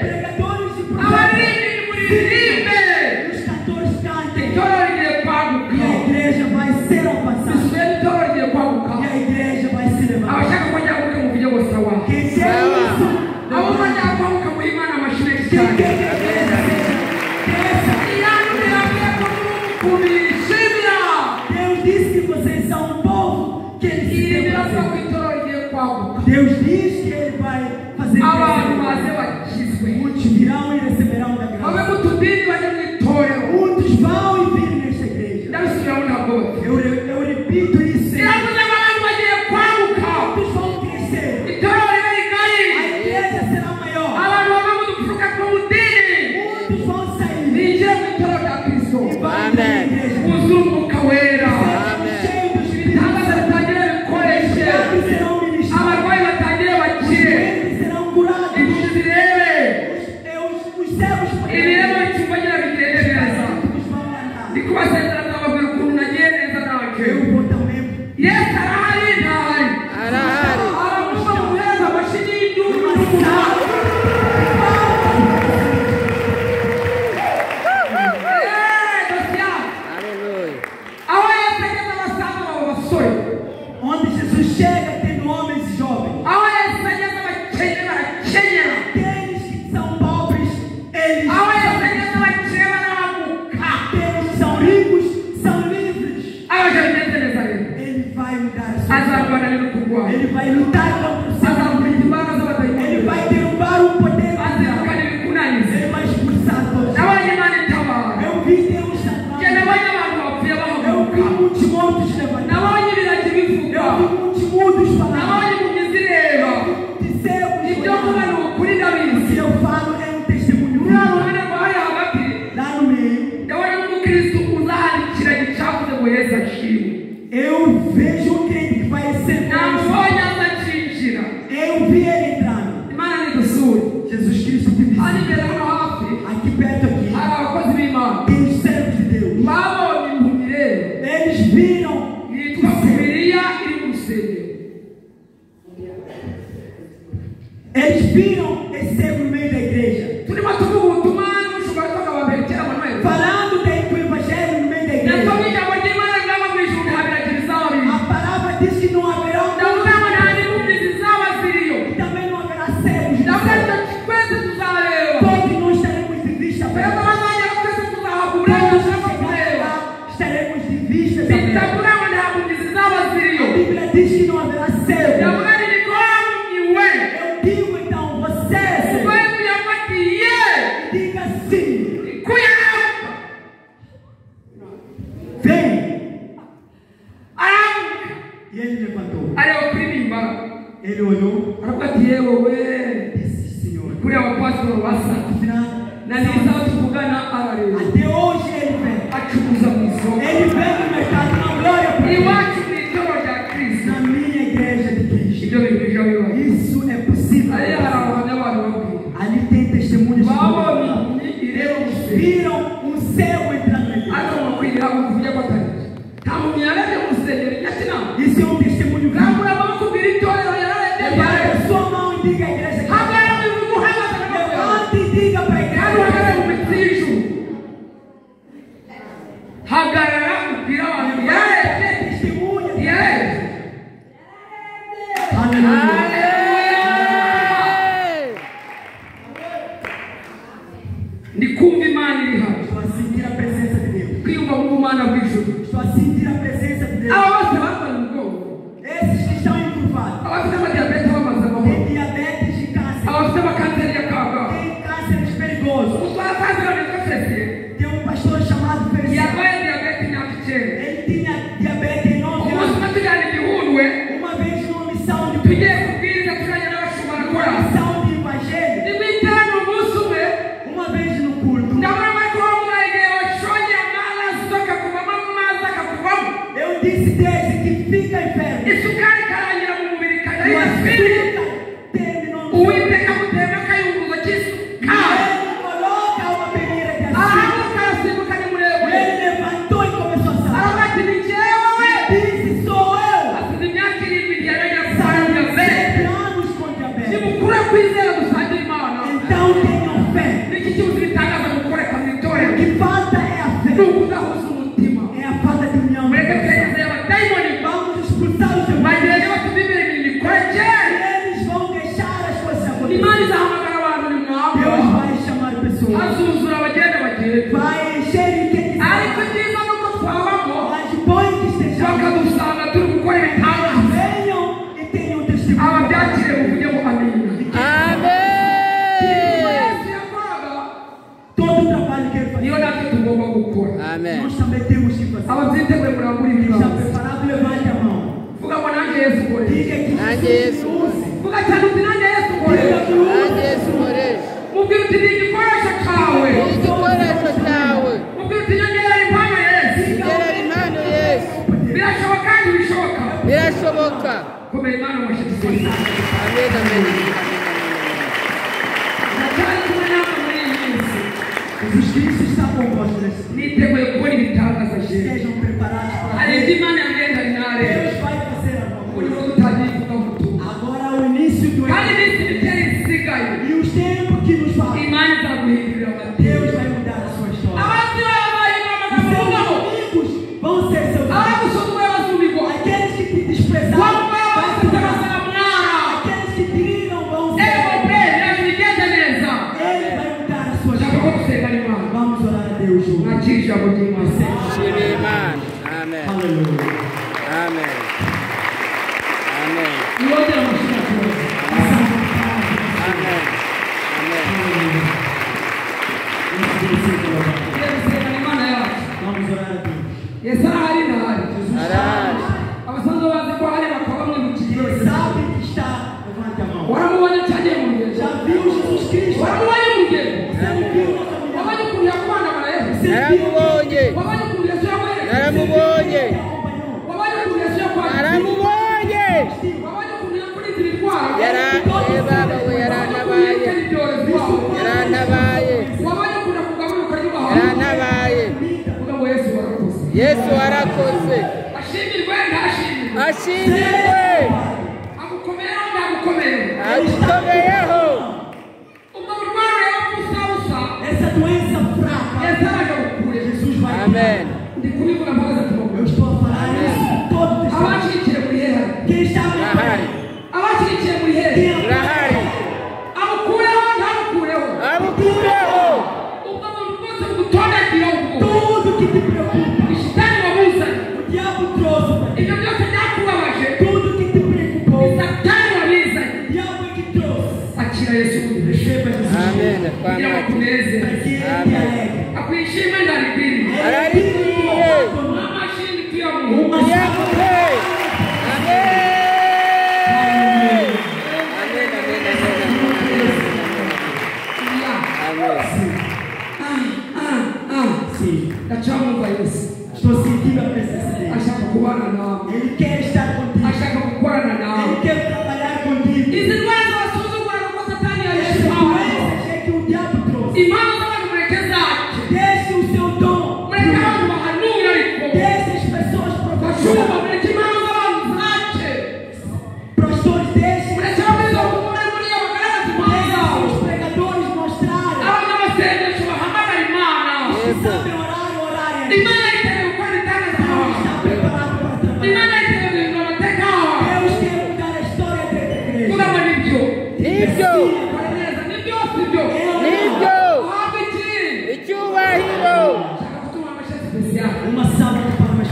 Pregadores e profetas. abaririmbyi nimuririmbe. E os cantores cantem. Itorero rigiye kwaguka. E a igreja vai ser alcançada. Bisubiye itorero rigiye kwaguka. E a igreja vai se levantar. Abashaka ko ryaguka muvuge ngo sawa. Quem quer isso, Abumva ryakwaguka muhe Imana amashyi menshi quem cyane. quer que a igreja seja, cresça. Iyanu biravuga ko muri umukumbi yishimira. Deus disse que vocês são um povo que ele se Iyi tem biravuga prazer. ko itorero rigiye kwaguka. Deus diz que ele vai fazer Abantu crescer. baze bakizwe. Muitos virão e receberão da Bave graça. mu tudini bajye mu itorero. Muitos vão e virem nesta igreja. Ndabisubiramo ntabwo bapfa. Eu repito isso. Iravuze ngo abantu bagiye kwaguka. Muitos vão crescer. Itorero ribe rigari. A igreja será maior. Abantu bava mu dupfuka two mu dini. Muitos vão sair Binjire mu itorero rya Kristo. e vão entrar na igreja. Wuzuye umwuka wera. Sejam cheios do Espírito Ibitangaza Santo. bitangire bikoreshe. Milagres serão ministrados. Abarwayi batangire Os bakire. doentes serão curados. Impumyi zirebe. Os cegos Ibirema bicumbagira bigende neza. Os vão andar. Ndi kubasezera nzababwira ukuntu nagiye neza nanjye. Eu vou também. Yesu arahari ntahari. Arahari. Aravuga muhereza amashyi y'induru n'umuhanda. Eh, dosiya. Aleluia. Aho Yesu ageze abasanga abo basore. Onde Jesus chega, tem homens e jovens. Aho Yesu ageze abakene barakenyera. Aqueles que são pobres, eles Aho Yesu ageze abakire barahaguka. aqueles que são ricos, são livres. Abaje bigenze neza rero. Ele vai mudar a sua vida. Azarwana n'ukurwanya. Ele vai lutar contra o seu Azakubita inimigo. imbaraga z'abadayimoni. Ele vai derrubar o poder do diabo. Azirukana ibikunaniza. Ele vai expulsar todos. Nabonye Imana itabara. Eu vi Deus Njye salvar. nabonye abantu bapfuye Eu bahaguruka. vi muitos mortos levantar. Nabonye ibiragi bivuga. Eu vi muitos mudos falar. Nabonye impumyi zireba. Muitos cegos Ibyo mvuga olhar. ni ukuri O ndabizi. que eu falo é um testemunho. Muri abo ruhande rwa hariya hagati Lá no meio, ndabona n'umukristo uzahanikira gicavuze ngo Yesu ashimwe. eu vejo um crente que vai ser Namubonye aza acinjira. Eu vi ele entrando. Imana nidusure. Jesus Cristo te Hano visita. imbere hano hafi Aqui perto aqui, hari abakozi b'Imana. tem os servos de Deus. Babonye impumyi rero Eles viram yitwa Bibiliya iri mu rusengero. Eles viram esse cego no meio da igreja. Turimo tuvuga ubutumwa n'umushumba witwaga Baberekera Emmanuel. Falando do evangelho no meio da igreja. Nasomye ijambo ry'Imana rivuga ngo mu ijuru nta biragi bizaba biriyo. A palavra diz que não haverá um Ndavuga ngo nta n'impumyi zizaba ziriyo. e também não haverá cegos. no Ndavuga céu. ngo twese tuzareba. Todos nós estaremos de vista Twebwe aberta. abazagera twese tuzahabwa Todos uburenganzira bwo chegaremos kureba. lá, estaremos de vista aberta. Bitavuga ngo nta mpumyi zizaba ziriyo. A Bíblia diz que não haverá cego. Ndavuga ngo ni ko wampumyi we. Eu digo então, você Ele olhou. Aravuga ati yewe we. Disse, Senhor. Kuriya abapasitori basa. Afinal, na n'isaha tuvugana arareba. Até hoje ele vem. Acuruza mu isoko. Ele vem no mercado, uma glória para Deus. Iwacu mu itorero rya Kristo. Na minha igreja de Cristo. Ibyo bintu bijya bibaho. Isso é possível. Hariya hari abahamya abantu babwira. Ali tem testemunhas. Babonye impumyi ireba Eles urusengero. viram um cego entrar na igreja. Ariko bakwiriye kuvuga ko atari byo. Nta mpumyi yarebye mu rusengero ijya kinama. Isso é um testemunho vivo. Rambura amaboko ubwira itorero yararebye. Levante a sua mão e diga à igreja. Hagarara ubivuge uhagaze amaboko yawe. Levante e diga para a Kandi igreja. uhagaze mu mitsi y'ijuru. Hagarara ubwire abantu yarebye. Testemunha. Yarebye. Aleluia. Ndi kumva Imana iri hano. Estou a sentir a presença de Deus. Kwiyumva mu bumana bw'ijuru. Estou a sentir a presença de Deus. Aba bose bambaye umugongo. Esses que estão encurvados. Abafite amadiyabete bamaze amahoro. Tem diabetes e câncer. Abafite amakanseri ya kabgayi. Tem cânceres perigosos. Utwara pastor witwa Felicien. Tem um pastor chamado Felicien. Yarwaye diyabete imyaka 9. Ele tinha diabetes em 9 Umunsi anos. umwe tujyana igihundwe. Uma vez numa missão de Tugiye kubwiriza tujyanye n'abashumba uma barakora. missão de evangelho. Ni mu iteraniro umunsi umwe. Uma vez no culto. Ndabona Michael wambaye igihe washonye amaraso akakuvamo amazi akakuvamo. Eu disse desde que fica enfermo. Isukari ikarangira mu mubiri ikajya O yidasubiriye. açúcar terminou no Uwiteka amutema akayunguruzo k'isukari. Ele coloca uma peneira de açúcar. Arahaguruka arasimbuka ni muremure. Ele levantou e começou a saltar. Aravuga ati ni jyewe we. Disse, sou eu. Asize imyaka 7 ntiyarongera gusanga diyabete. 7 anos com diabetes. Nimukure kwizera dusangire Imana. Então tenham fé. Niki kibuze ibitangaza gukoreka mu itorero. O que falta é a fé. Ni ukudahuza umutima. É a falta de união. Mureke twegeze abadayimoni. Vamos expulsar os demônios. Bagende batubibire imirimo ikoreke. Eles vão deixar as coisas acontecer. Imana izahamagara abantu nimwabo. Deus vai chamar pessoas. Azuzura abagende bagende. Vai encher de quem quiser. Ariko ibyiza ni uko twabamo. Mas bom que estejamos. Bakadusanga turi gukora ibitangaza. Venham e tenham testemunho. Ababyakire muvuge ngo amina. Amém. Yesu yakoraga Todo o trabalho que ele faz. niyo natwe tugomba gukora. Amém. Nós também temos que fazer. Ababyiteguye murambure Quem está ibiganza. preparado, levante a mão. Vuga ngo nanjye Yesu nkorera. Diga que Nanjye Jesus Yesu. me use. Vuga cyane uti nanjye Yesu nkorera. Diga que use. Nanjye Yesu nkoresha. Mubwire uti ni igikoresho cyawe. Igikoresho cyawe. Mubwire uti nyongera impano Yesu. Ngera impano Yesu. Birashoboka kandi bishoboka. Birashoboka. Komera Imana mu mashyi dusenga. Amém, amém. Ndacyari kumwe namwe muri iyi minsi. Jesus Cristo está convosco neste dia. Niteguye kubona ibitangaza jewe. Estejam preparados para Hari ver. ibyo Imana yambwiye ntari nareba. Deus vai fazer alguma Ubu nibwo coisa. dutangiye ivugabutumwa. Agora é o início do Kandi iminsi mike isigaye. E os tempos que nos faltam, Imana izaguhindurira amateka. Deus vai mudar a sua história. Abanzi bawe bazahindura Os amagambo seus uvugaho. amigos vão ser seus amigos. Abagusuzuguye bazumirwa. Aqueles que te desprezaram, Wamubaye vai basetse se tornar. bazaramwara. Aqueles que te riram vão ser. Ego pe birabigenze neza. Ele vai mudar a sua Ushaka ko história. dusenga Imana. Vamos orar a Deus juntos. Mwakire ijambo ry'Imana. Shima Imana. Amém. Aleluia. Amém. Amém. Mwongere amashyi akomeye. Amém. Amém. Tugiye gusenga Imana yacu. Vamos orar a Deus. Yesu arahari ndahari. Arahari. Abasanzwe bazi ko ahari bakaba bamwibukiye. Quem sabe que está, levante a mão. Waramubonye cyagiye mu rugendo. Já viu Jesus Cristo? Waramubonye mu rugendo. Você não viu na caminhada? Wabonye ukuntu yakubandamara Yesu. Você viu Naramubonye. Wabonye ukuntu Yesu yakweretse. Naramubonye. que acompanhou? Wabonye ukuntu Yesu yakwakiriye. Naramubonye. Wabonye ukuntu yakurinze indwara. Yara baba we Wabonye ukuntu yarantabaye. yirukana ibyorezo iwawe. Yarantabaye. Wabonye ukuntu akugaburira ukaryoha. Yarantabaye. Uvuga ngo Yesu warakoze. Yesu warakoze. Ashimirwe ntashimirwe. Ashimirwe. Agukomeyeho ntagukomeyeho. Agukomeyeho. Ubwo burwayi rero busa busa. Essa doença fraca, Yesu araje agukure. Jesus vai Amém. Ndi kubivuga mpagaze ku maguru. Eu estou a falar isso com todo o testemunho. Abashyigikiye muri hehe? Quem está me Arahari. Abashyigikiye muri hehe? Quem Arahari. Amukureho ntamukureho. Amukureho. Ubwo buntu bwose bugutondagira ubwo. Tudo que te preocupa, Shitani wabuzanye. o diabo trouxe para ti. Ibyo byose byakubabaje. Tudo que te preocupou, Ni Satani wabizanye. o diabo é que trouxe. Akira Yesu muri Receba Jesus Amém. kugira ngo akunezeze. para que ele te alegre. Akwishime ndarikwiriye. Ararikwiriye. Amashini tuyamuha. Tuyamuhe. Amém.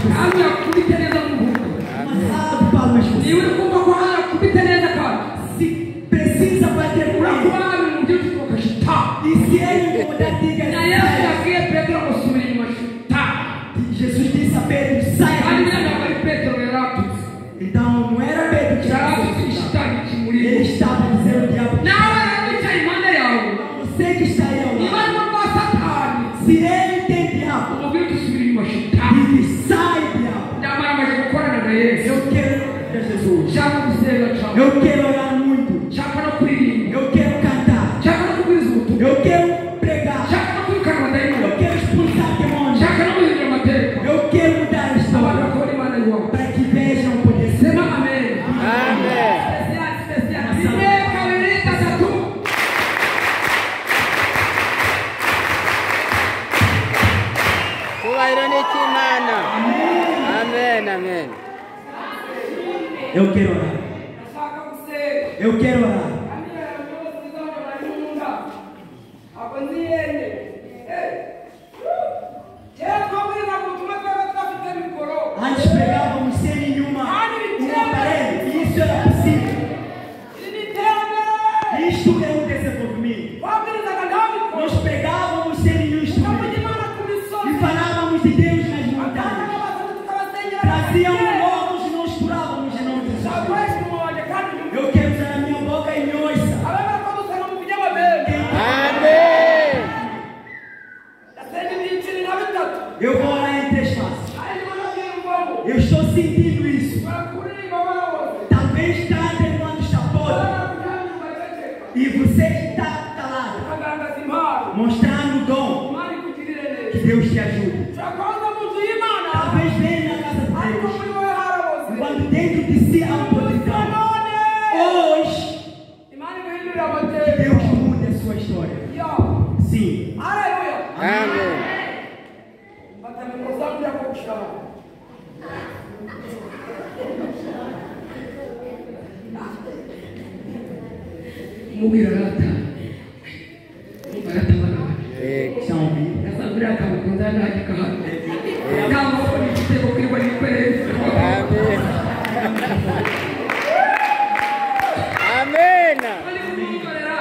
por você. Kandi yakubite neza mu muhogo. Uma salva de palmas por Niba você. uri kumva ko hano yakubite neza kandi Se precisa bater com ele. urakubana ibintu byinshi ugashita. E se ele incomodar, diga Na Yesu sai. yabwiye Petero ngo subira inyuma shita. Jesus disse a Pedro, sai. Kandi biriya ntabwo ari Petero yaratutse. Então não era Pedro que estava Yaratutse ishitani kimurimo. Ele estava dizendo ao diabo. Nawe rero wicaye impande yawe. Você que está aí ao Niba lado. arimo rwa Satani Se ele tem diabo, umubwire uti subira inyuma shita. diga sai, diabo. Nyamara amaze gukorana na Yesu. Eu quero ver Jesus. Nshaka gusenga cyane. Eu quero orar muito. Nshaka no kuririmba. Eu quero cantar. Nshaka no kubwiriza ubutumwa. Eu quero pregar. Nshaka no kwirukana abadayimoni. Eu quero expulsar demônios. Nshaka no guhindura amateka. Eu quero mudar a Abantu história. bakabona Imana iwawe. Para que vejam o poder. Sema amen. Amen. Special, special. Rimwe, kabiri, gatatu. Cyubahiro ni icy'Imana. Amen, amen. Eu quero orar. Ndashaka gusenga. Eu quero orar. Kandi yose izabona n'inda. Ntabwo nziyende. Kera twabwirizaga ubutumwa twabaga tudafite mikoro. Antes pregávamos sem nenhuma um aparelho. E isso era possível. Iri ni iterambere. Isto é um desenvolvimento. Twabwirizaga nta mikoro. Nós pregávamos sem nenhum Tukavuga instrumento. Imana ku misozi. E falávamos de Deus nas montanhas. Trazíamos mortos e nós curávamos em nome de Jesus. Eu quero usar a minha boca e me ouça. Quem Amém. Eu vou orar em três fases. Eu estou sentindo isso. Talvez cante enquanto está podre. E você está calado, mostrando o dom. Que Deus te ajude. Talvez venha na casa de Deus. Quando dentro de si há um podridão. Hoje, que Deus mude a sua história. Sim. Amém. Mubwira rata baratabara. Estão ouvindo? Nasabira akamukunza nahagika hano. Nta maboko nifite ngo kwirwa nikoreye. Amém. Amém. Bari kumwongorera.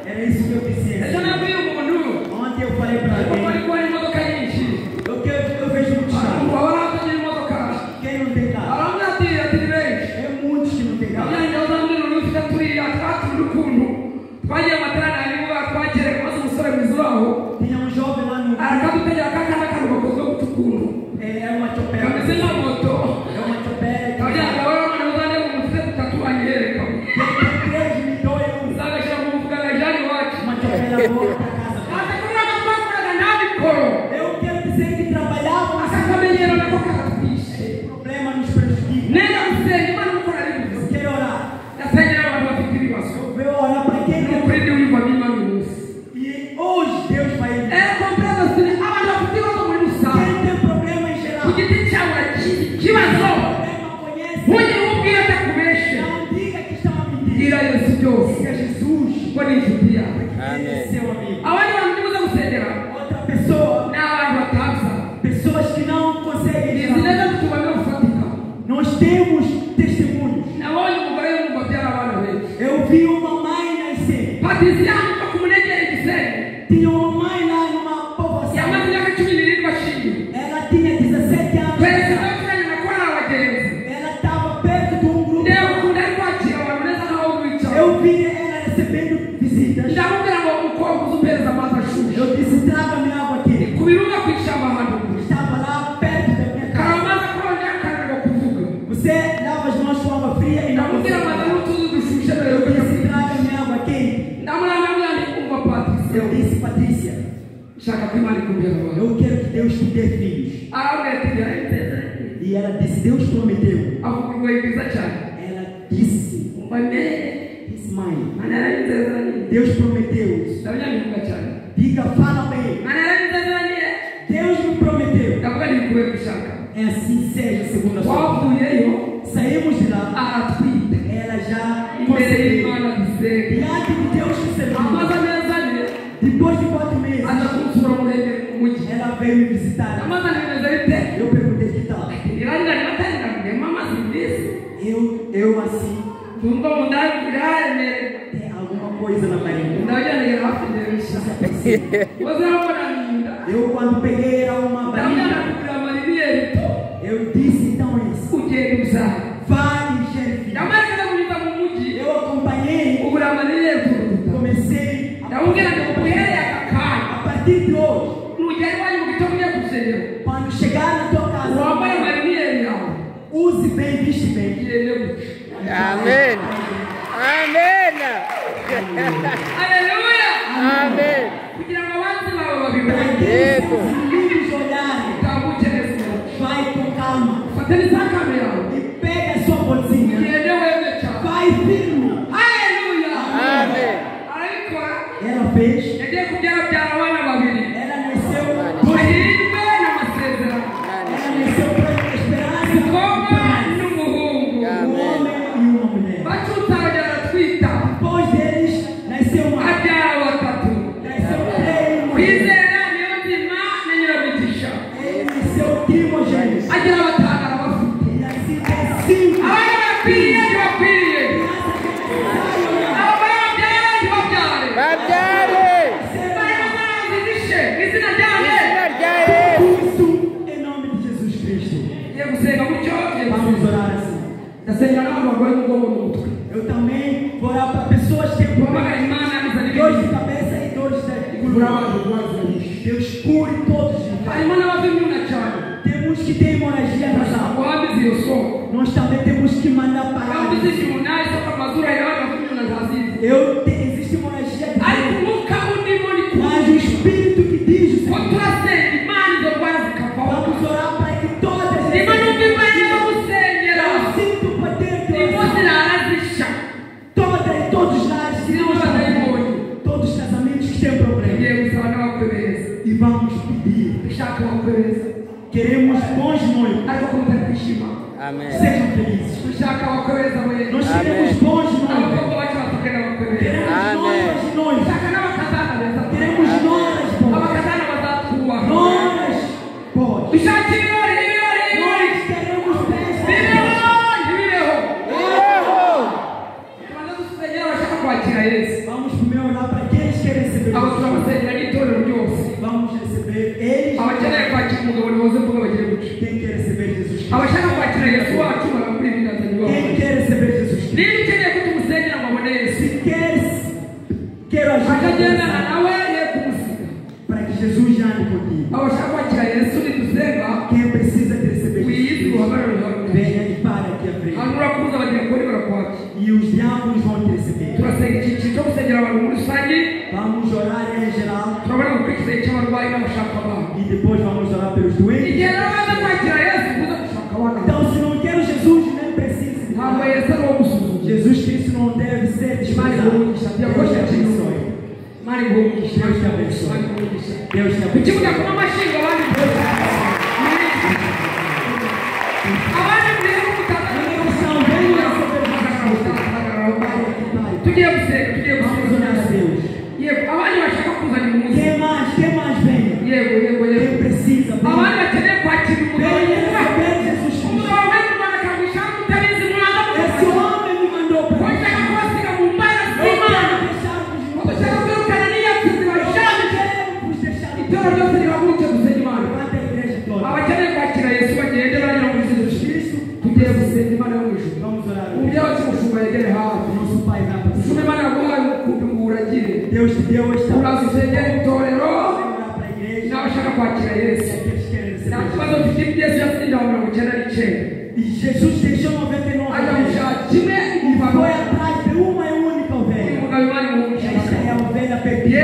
Era isso que eu dizia. Ejo nabwiye umuntu Ontem eu falei para kuko alguém. ari kubona imodoka nyinshi. Eu vejo muitos carros. Ubu abaratangira imodoka. Quem não tem carro? Arambwira ati ati ni benshi. É muitos que não tem carro. Yanjye uzambwira umuntu ufite turiya twatuje ukuntu twagiye amateraniro niba twagereka maze umusore mwiza uri aho Tinha um jovem lá no. arakadutegera akana n'akantu gakozwe guca ukuntu É uma chopera. kameze nka moto. É uma chopera. Kabyanga wowe none uzandeba umuntu ufite dutatu anyereka. Quem tem três me doe um. Uzagashyira mu mufuka ngajyane iwacu. Uma chopera boa para casa. Ati kubera ko twakoraga nta mikoro. Eu quero dizer que trabalhávamos. Aka kamenyero nako karatwishe. O problema nos prejudica. Nenda gusenga Imana nuko nari Eu bivuze. quero orar. Ndasengera abantu bafite ibibazo. Eu vou orar para quem Ni não. ukuri ndi wiyumvamo Imana uyu munsi. E hoje Deus vai. Comprendo sine abantu bafite ibibazo muri rusange. Quem tem problema em Ku geral. giti cyawe urakizi ikibazo. Problema conhece. Ntugire uwo ubwira atakubeshe. Não diga que está a mentir. Bwira Yesu byose. Diga Jesus. Kuko ni inshuti yawe. Ele é seu amigo. Abandi bantu ndibuze gusengera Outra pessoa. ni abantu bataza. Pessoas que não conseguem Izi gerar. neza tubamira bufatika. Nós temos testemunhos. Nabonye umugore w'umugabo abyara abana benshi. Eu vi uma mãe nascer. Patricia hano ku Munegeri Gisenyi. Tinha uma mãe lá numa povoação. Yamaze imyaka 17 ashingiwe. Ela tinha 17 anos. Twereka abaturanye na korali abagenzi. Ela estava perto de um grupo. Ndeba ukuntu ari kwakira abantu neza nkaho wicara. Eu vi ela recebendo visitas. Ndamubwira ngo umukobwa uze umpereze amazi ashushe. Eu disse: traga-me água aqui. Ku birunga ku ishyamba ahantu kure. Estava lá perto da minha casa. Karamaze kurongera akananirwa kuvuga. Você lava as mãos com água fria e não Ndamubwira consegue. ngo azane utuzi dushushe mbere Eu yuko ajya disse: kurya. traga-me água quente. Ndamurambira nti umva Patricia. Eu disse: Patrícia, Nshaka ko Imana ikubwira abantu. eu quero que Deus te dê filhos. Arambwira ati yarabisezeranye. E ela disse: Deus prometeu. Avuga urwenya rwiza cyane. Ela disse: Umva ne disse, mãe, Imana yarabisezeranye. Deus prometeu isso. Ndabyanga cyane. Diga, fala bem. Imana yarabisezeranye. Deus me prometeu. Ndavuga nti kubera gushaka. É assim seja segundo a sua vontade. Twavuyeyo Saímos de lá, aratwita. ela já Imbere concebeu. y'Imana dusenga. Diante de Deus que serviu. Amaze amezi ane Depois de 4 meses, aza kunsura mu Ruhengeri mu mujyi. ela veio me visitar. Amaze bimeze bite? Eu perguntei que tal. Tem alguma coisa na barriga. Eu quando peguei era uma barriga. Eu disse então isso. Vai e gere filho. Eu acompanhei. Comecei a partir de hoje. Quando chegar na tua casa, use bem, viste bem. Amém. Amém. Aleluia. Amém. Para que os inimigos olharem, vai com calma. E pega a sua bolsinha. Vai firme. Aleluia. Amém. Ela fez. Ela nasceu. Ela nasceu para esperança. Um homem e uma mulher. Depois deles nasceu uma. Nasceu três mulheres. Ele nasceu primogênito. E assim tem 5. Tudo em nome de Jesus Cristo. Vamos orar assim. Eu também vou orar para pessoas que têm dores de cabeça e dores de coluna. Deus cure todos os. Temos que ter hemorragia nasal. Nós também temos que mandar parar. Existe hemorragia de mas o Espírito que diz o Senhor. Vamos orar para que todas as. Eu sinto o poder de oração. Todos os lares que não estão, todos os casamentos que têm problema. E vamos pedir. Queremos bons noivos. Amém. Sejam felizes. Nós queremos bons noivos. Queremos noivas e noivos. Queremos noras boas. Noras boas. Nós queremos festa. Vamos primeiro orar para aqueles que querem receber. Vamos receber eles. Quem quer receber Jesus Cristo? Quem quer receber Jesus Cristo? Se queres, quero ajudar para que Jesus ande contigo. Quem precisa de receber Jesus Cristo, venha e para aqui à frente. E os diabos vão te receber. Vamos orar em geral. E depois vamos orar pelos doentes. Então, se não quer Jesus, nem precisa. Jesus Cristo não deve ser desprezado. Deus te abençoe. Deus te abençoe. Deus te abençoe. Vamos orar a Deus. Quem mais? Quem mais vem? Quem precisa? Venha receber Jesus Cristo. Esse homem me mandou para cá. Eu quero deixar-vos. Eu quero vos deixar. Levanta a igreja toda. Jesus Cristo. Vamos orar. O nosso Pai vai para cima. Deus te deu esta orar para a igreja. E aqueles que querem receber. E Jesus deixou 99 ovelhas e foi atrás de uma e única ovelha. Esta é a ovelha perdida.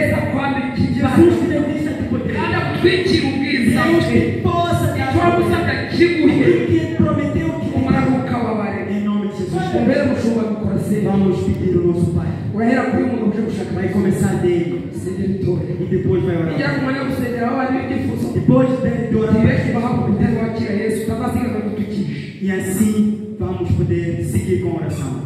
Jesus te deu vista de poder. Deus te possa dar aquilo que Ele prometeu que te deu. Em nome de Jesus Cristo. Vamos pedir o nosso Pai. Vai começar dele e depois vai orar. Depois dele orar. E assim vamos poder seguir com a oração.